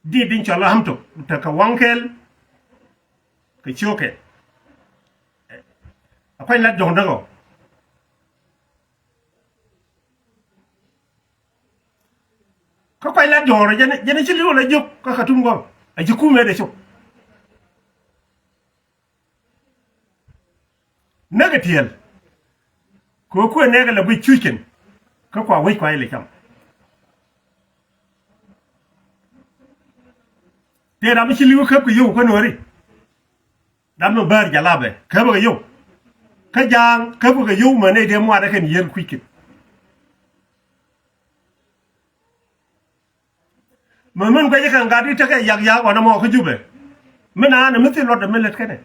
Di din cɔl am tok, tekɛ waŋ kɛl, kɛ ciök kɛl. Ɛ kuac lat jɔɔr däk ɔ. Kä kuac lat jɔɔr, jɛn, jɛn ci li̱w la jiök, kä Katum gɔm, a ci kumɛ dee cok. Näk kɛ tiɛɛl. Kɛ ɣöö kuɛ nɛɛkɛ lɛ guic cuc kɛn. Kä kua wec kua ilɛ cam. Tëë ram mi ci li̱w käp kɛ yio̱w kä Nuääri. Ram mi bäär jalabɛ käp kɛ yio̱w. Kä Ja̱a̱ŋ käp kɛ yio̱w mɛ nɛy tëë muaatdä kɛn yiër kui̱c kɛn. Mɛ min guɛc kɛn gat i̱ tekɛ yak yak ɣɔn ɛmɔ kä Jubɛ. Min a nɛ mi thil luɔtdɛ mi lät kɛnɛ.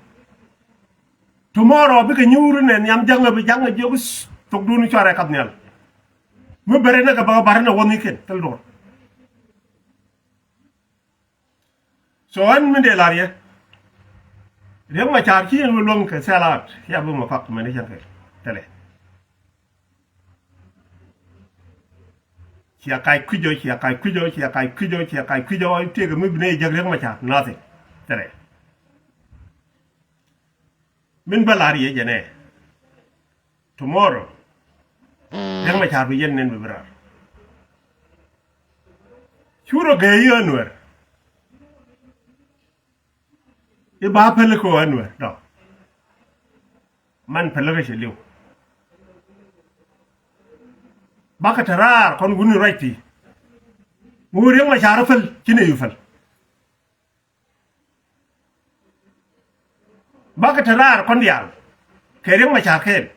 Tomorrow bikɛ nyuur inɛ nhiam ja̱ŋ ɛ bi ja̱ŋ ɛ jiök thokdun cuarɛ kap nhial. Mi bɛrɛ nɛ kɛ bä bar inɛ wä nhi̱i̱kiɛn thil duɔ̱ɔ̱r. So ɣän min dee la̱r yɛ. Riek Machar ci yɛn wä luäŋ kɛ thil aat. Cia bi mɛ kɔak mɛn i̱ cɛn kɛ thilɛ. Cia kac kui̱c ɔ, cia kac kui̱c ɔ, cia kac kui̱c ɔ, cia kac kui̱c ɔ, tëëkɛ mi bi nɛy jäk Riek Machar, nothing. Thilɛ. Min bä la̱r yɛ jɛn ɛ. Tomorrow. Riek Machar bi yɛn nɛn bi bi raar. Cu rɔ gee yɛ Nuäär. I̱ ba päl kɛ ɣän wee dɔ̱k. Man päl kä cɛ li̱w. Bakɛ te raar kɔn wuni ruac ti. Ŋu Riek Machar päl ci nɛ yu päl. Bakɛ te raar kɔn diaal kɛ Riek Machar kɛɛl.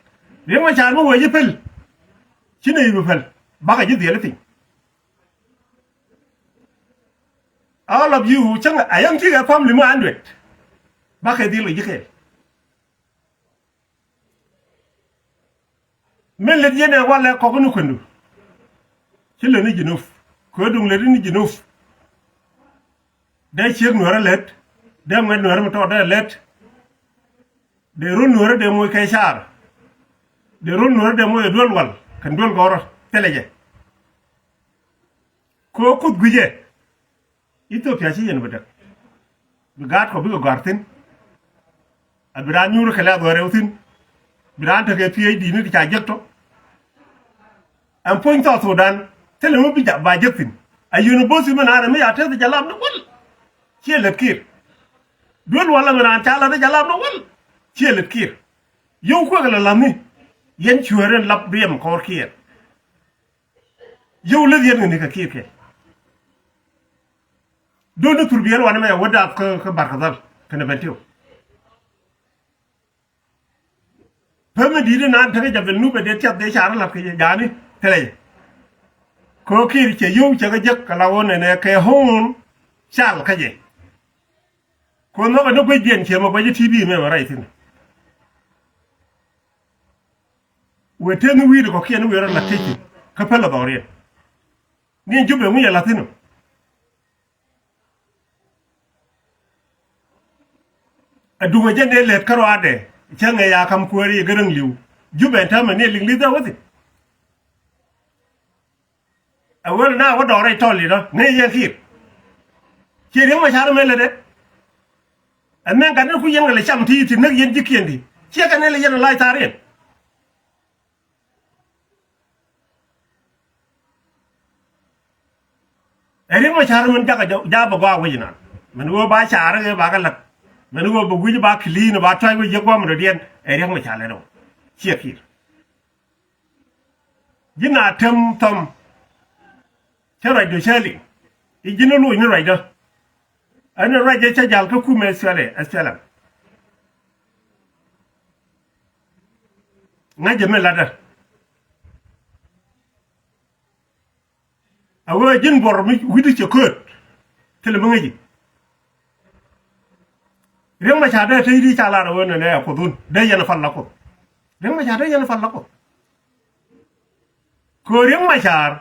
Riek Machar mi wee ji̱ päl ci nɛ yu päl. Bakɛ ji̱ dhiɛl i̱ piny. All of you cäŋ a yäŋ cikɛ family mi hundred. Bakɛ dhil kɛ ji̱ kɛɛl. Min lät yɛn ɛ walɛ kɔk ni kuendu. Ci lät ni Jinub. Kɛ duŋ lät ni Jinub. Dee ciek Nuäärä lät. Dee ŋuɛt Nuäärä mi tɔɔt dee lät. Dee rol Nuäärä dee moc kɛ car. Dee rol Nuäärä dee moc ɛ duel wal kɛn duel gɔrä thilɛ jɛ. Kɛ kuth guicɛ. Ethiopia ci yɛn bi däk. Bi gaat kɔ bikɛ gɔ̱a̱r thi̱n. A bi raan nyuur kɛ lɛ a dhɔrɛw thi̱n. Bi raan tekɛ P H D ni ti ca jek tɔ. Ɛn puɔ̱ny South Sudan thilɛ mi bi ba jek thi̱n. A university mi naan mi ca teth jalap ni wäl. Ciɛ lät Kiir. Duel wal mi naan ca lät jalap ni wäl. Ciɛ lät Kiir. Yio̱w kuek lɛ la̱th ni. Yɛn cuäär in lap riɛm kɔr Kiir. Yio̱w leth yɛn ŋäni kɛ Kiir kɛ. Do̱n ni thurbiɛl wanɛ mɛ wä daap kä, kä Barkadhal kɛnɛ Bentiu. Pem in di̱i̱t in naan tekɛ Jabɛl Nup ɛ dee tiath dee car in la̱th kɛ jɛ jaani thilɛ jɛ. Kɛ ɣöö Kiir cɛ yio̱w cɛ kɛ jek kɛ la ɣöö nɛnɛ kɛ ɣöö cal kä jɛ. Kɛ ɣöö nhɔkɛ ni guecdiɛn ciɛ mɛ guec i̱ T V mɛ mɛ ruac thi̱n. Wëë tëë ni wi̱i̱dɛ kɔ̱kiɛn ni wëë rɔ la̱t tëë ci kä pälɛ dhɔriɛn. Ni Jubɛ ŋuc ɛ la̱t thi̱n ɔ. Ɛ duŋ ɛ jɛn dee lät kä ruaadɛ cä ŋɛ ya ka̱m kuääri ɛ Gäräŋ li̱w. Jubɛ ɛn täämɛ ni ɛ liŋ li̱th ɛ wä thi̱n. Ɛ wee na wä dɔɔr rɛy tɔl i̱ dɔ ŋäc yɛn Kiir. Ciɛ Riek Macar mɛ lätdɛ. Ɛ mɛn gat ni ku yɛn kɛ lɛ cam ti ti näk yɛn ji̱kiɛn ti ciɛ kɛ ni lɛ yɛn lac thaar yɛn. Ɛ Riek Macar mɛn jakɛ jaabä gɔaa wec inan mɛn ɣöö ba car ɛ ba kɛ läk mɛn ɣöö bɛ wi̱c ba clean ba tuac wec yɛ gua̱a̱m dɔ̱diɛn ɛ Riek Macar lɛ dɔ̱ŋ. Ciɛ Kiir. Ji̱n a tem thɔm. Cä ruacdɔ cä liŋ i̱ ji̱n a loc ni ruacdä. Ɛn ruacdä cä jal kä kumɛ S P L A, S P L M. Ŋa̱cä mi latdä. A wee ji̱n buɔr mi wi̱cdi cɛ kööt. Thilɛ mi ŋäci. Riek Macar dee te i̱di ca lar a wee nɛnɛ a Kuoth wun dee yɛn a pal la Kuoth. Riek Macar dee yɛn a pal la Kuoth. Kɛ ɣöö Riek Macar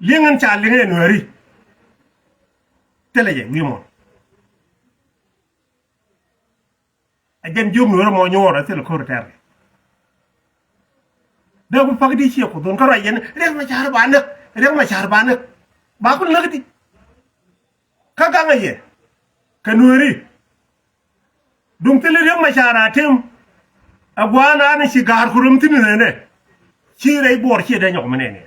li̱eŋ in ca li̱eŋ ɛ Nuääri. Thilɛ jɛ wi̱i̱ muɔ̱ɔ̱n. Ɛ jɛn jiök Nuäärä mɔ nyuɔɔr ɛ thil ko̱r tɛ̈r kɛ. Dee ku pa̱k di ciɛ Kuoth wun kä ruac yɛn Riek Macar ba näk, Riek Macar ba näk. Ba ku näk di. Kä gaŋɛ yɛ kɛ Nuääri. Duŋ thil Riek Macar a tem. Ɛ gua̱a̱n an ci ga̱a̱r ku röm thi̱n nɛnɛ. Ci rɛy buɔɔr ciɛ dee nyɔk mi nɛnɛ.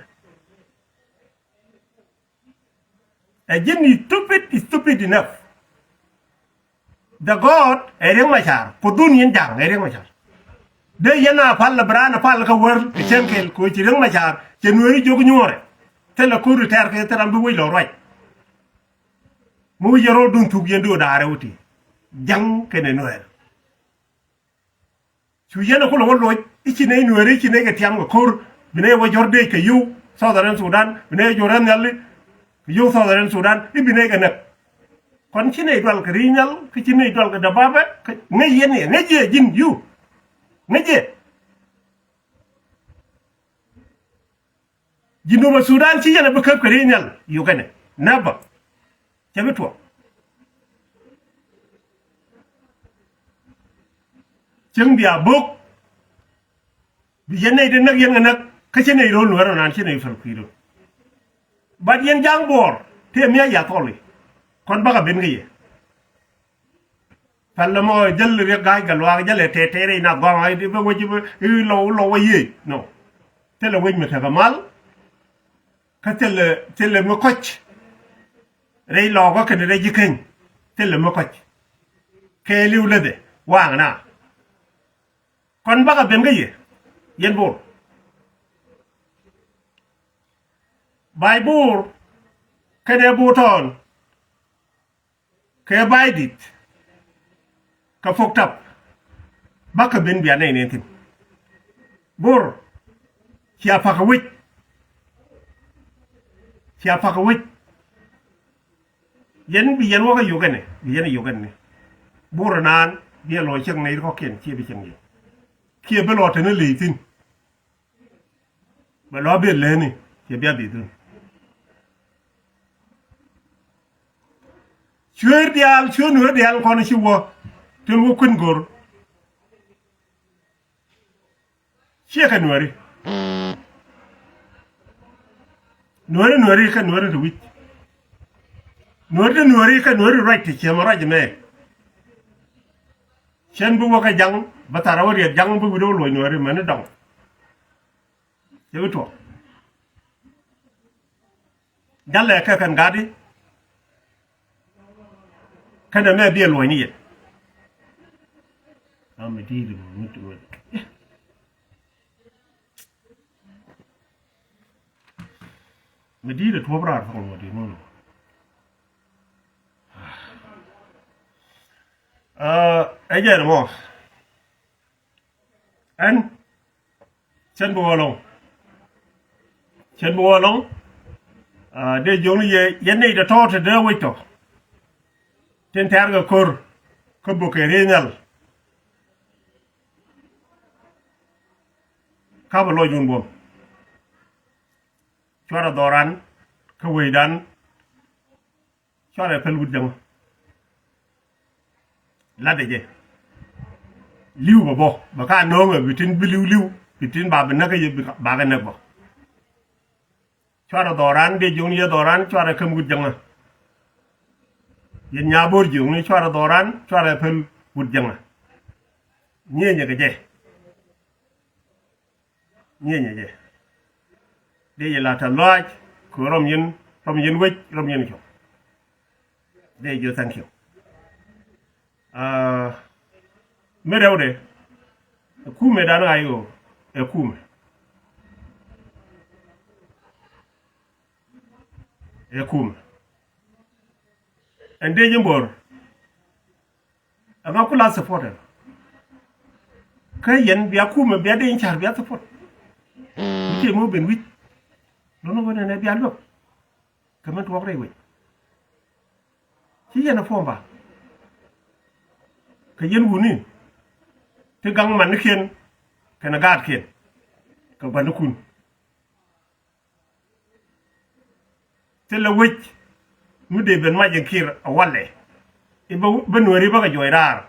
Ɛ ji̱n stupid, stupid enough. The God ɛ Riek Macar, Kuoth wun yɛn ja̱a̱ŋ ɛ Riek Macar. Dee yɛn a pal lɛ bi raan a pal kä wär kɛ cäŋ kɛl kɛ ɣöö ci Riek Macar cɛ Nuääri jiök nyuɔ̱ɔ̱rɛ. Thilɛ ko̱r tɛ̈r kɛ thil ram bi wec lɔ ruac. Mi wec yɛn ro̱o̱dun thuk yɛn do̱o̱ da̱a̱rɛ wä ti. Ja̱ŋ kɛnɛ Nuäär. Cu yɛn ɛ kulɛ wä loc i̱ ci nɛy Nuääri i̱ ci nɛy kɛ tiam kɛ ko̱r bi nɛy wä jɔ̱r dëëc kɛ yio̱w Southern Sudan bi nɛy jɔ̱r ɛ nhiali kɛ yio̱w Southern Sudan i̱ bi nɛy kɛ näk. Kɔn ci nɛy dual kɛ ri̱i̱c nhial kä ci nɛy dual kɛ däbabɛ kä ŋäc yɛn iɛ ŋäc yɛ ji̱n you. Ŋäc yɛ. Jinubä Sudan ci yɛn a bi käp kɛ ri̱i̱c nhial Uganda. Never. Cɛ bi tuɔɔk. Cieŋ bia bo̱k. Bi yɛn nɛy ti näk yɛn kɛ näk kä ci nɛy ro̱l Nuäär ɔnan ci nɛy päl kui̱dun. But yɛn ja̱a̱ŋ buɔɔr tëë mia̱c ya thɔli. Kɔn bakɛ ben kä yɛ. Pɛl ɛmɔ jäl Riek Ga̱a̱c Gatluak jäl ɛ tɛtɛ rɛy na gɔaŋ a i̱ bä wec i̱ lɔw lɔw a yiëë. No. Thilɛ wec mi tekɛ mal. Kä thilɛ, thilɛ mi kɔc. Rɛy lɔɔkä kɛnɛ rɛy ji̱ keny. Thilɛ mi kɔc. Kɛɛliw läthɛ waŋ na. Kɔn bakɛ ben kä yɛ. Yɛn Bor. Ba̱a̱c Bor. Kɛnɛ Bor tɔɔn. Kɛ Ba̱a̱y Di̱t kɛ Pok Tap. Bakɛ ben bia nɛy nɛn thi̱n. Bor cia pa̱kä wec. Cia pa̱kä wec. Yɛn bi yɛn wäkä yokɛnɛ bi yɛn yokɛnɛ. Bor naan bi ɛ lɔc cieŋ nɛy kɔ̱kiɛn ciɛ bi cieŋ yɛ. Kiɛ bi lɔ te ni ley thi̱n. Bɛ lɔ ben lätni cɛ bia dhith wun. Cueer diaal, cueer Nuäär diaal kɔn ci wä tin wä kuën go̱r. Ciɛ kɛ Nuääri. Nuääri, Nuääri kɛ Nuääri ti wi̱c. Nuääri ti Nuääri kɛ Nuääri ruac ti ciɛ mɛ ruac mɛ. Cɛn bi wä kɛ jaŋ bä thar a wä riɛt jaŋ bi wi̱dɛ wä luɔc Nuääri mɛni dɔŋ. Cɛ bi tuɔk. Jalɛ kɛ kɛn gat di. Kɛnɛ mɛ biɛ luɔ̱ny ni yɛ. A mi di̱i̱t mi tuɔk. Mi di̱i̱t tuɔp raar thɔŋ mɔ di̱i̱t mɔnɔ. Ɛ jɛn mɔ. Ɛn cɛn bi wä lɔŋ. Cɛn bi wä lɔŋ. Dee jiökni yɛ yɛn nɛy tɔ̱tɔ̱ te dee wec tɔ tin tɛ̈r kɛ ko̱r kä bök kɛ riey nhial. Ka̱pɛ lɔcdun buɔ̱m. Cuarɛ dhɔran kä wecdan. Cuarɛ päl wut jäŋä. Latdɛ jɛ. Li̱w bɛ bä bɛ ka nööŋɛ bi tin bi li̱w li̱w bi tin ba bi näk kä yɛ ba kɛ näk bä. Cuarɛ dhɔran dee jiökni yɛ dhɔran cuarɛ käm wut jäŋä. Yɛn nyabo̱r jiökni cuarɛ dhɔran cuarɛ päl wut jäŋä. Nyieenyɛ kɛ jɛ. Nyieenyɛ jɛ. Dee yɛ la tɛ lɔaac kɛ rɔm yɛn rɔm yɛn wec rɔm yɛn cuɔ̱ŋ. Dee jiö thank you. Mi rɛwdɛ ɛ kumɛ dan ɣa̱c ɣöö ɛ kumɛ. Ɛ kumɛ. Ɛn dee ji̱ bo̱r. Ɛŋa ku la supporter? Kä yɛn bia kumɛ bia dee in ca̱r bia support. Mi ciɛ mi wä ben wi̱c. Lɔ̱n wä nɛnɛ bia luäk. Kɛ min tuɔɔk rɛy wec. Ci yɛn a puɔ̱n ba kɛ yɛn wuni. Ti gaŋ manikiɛn kɛnɛ gaatkiɛn kɛ gua̱nikun. Thilɛ wec mi dee ben mac in Kiir a walɛ. I̱ bä nueeri bä kɛ juɔc raar.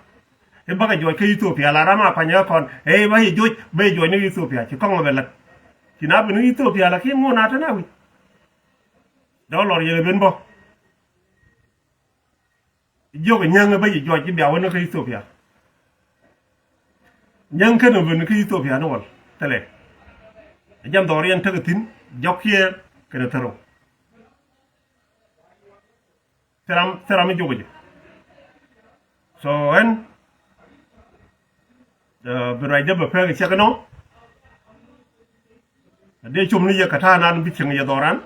I̱ bä kɛ juɔc kä Ithiopia la ram a kuany kä kɔn ɛ i̱ bä i̱ juɔc bä i̱ juɔc ni Ithiopia ci kɔŋ bɛ lät. Ci na ben ni Ithiopia la ki̱n ŋuɔn a te na wi̱c. Dɔ̱ lɔr yɛn ɛ ben bä. Jiök nyäŋ bä ji̱ juɔc ji̱ bia wä ni kä Ithiopia. Nyäŋ kɛn ben kä Ithiopia ni wal thilɛ. Jɛn dhɔriɛn tekɛ thi̱n jɔk kiɛ kɛn thärɔ. Thil ram thil ram mi jiök ji̱. So ɛn bi ruacdä bɛ pek cɛ kɛ nɔ. Dee com ni yɛ kɛ ta̱a̱ nan bi cieŋ yɛ dhɔran.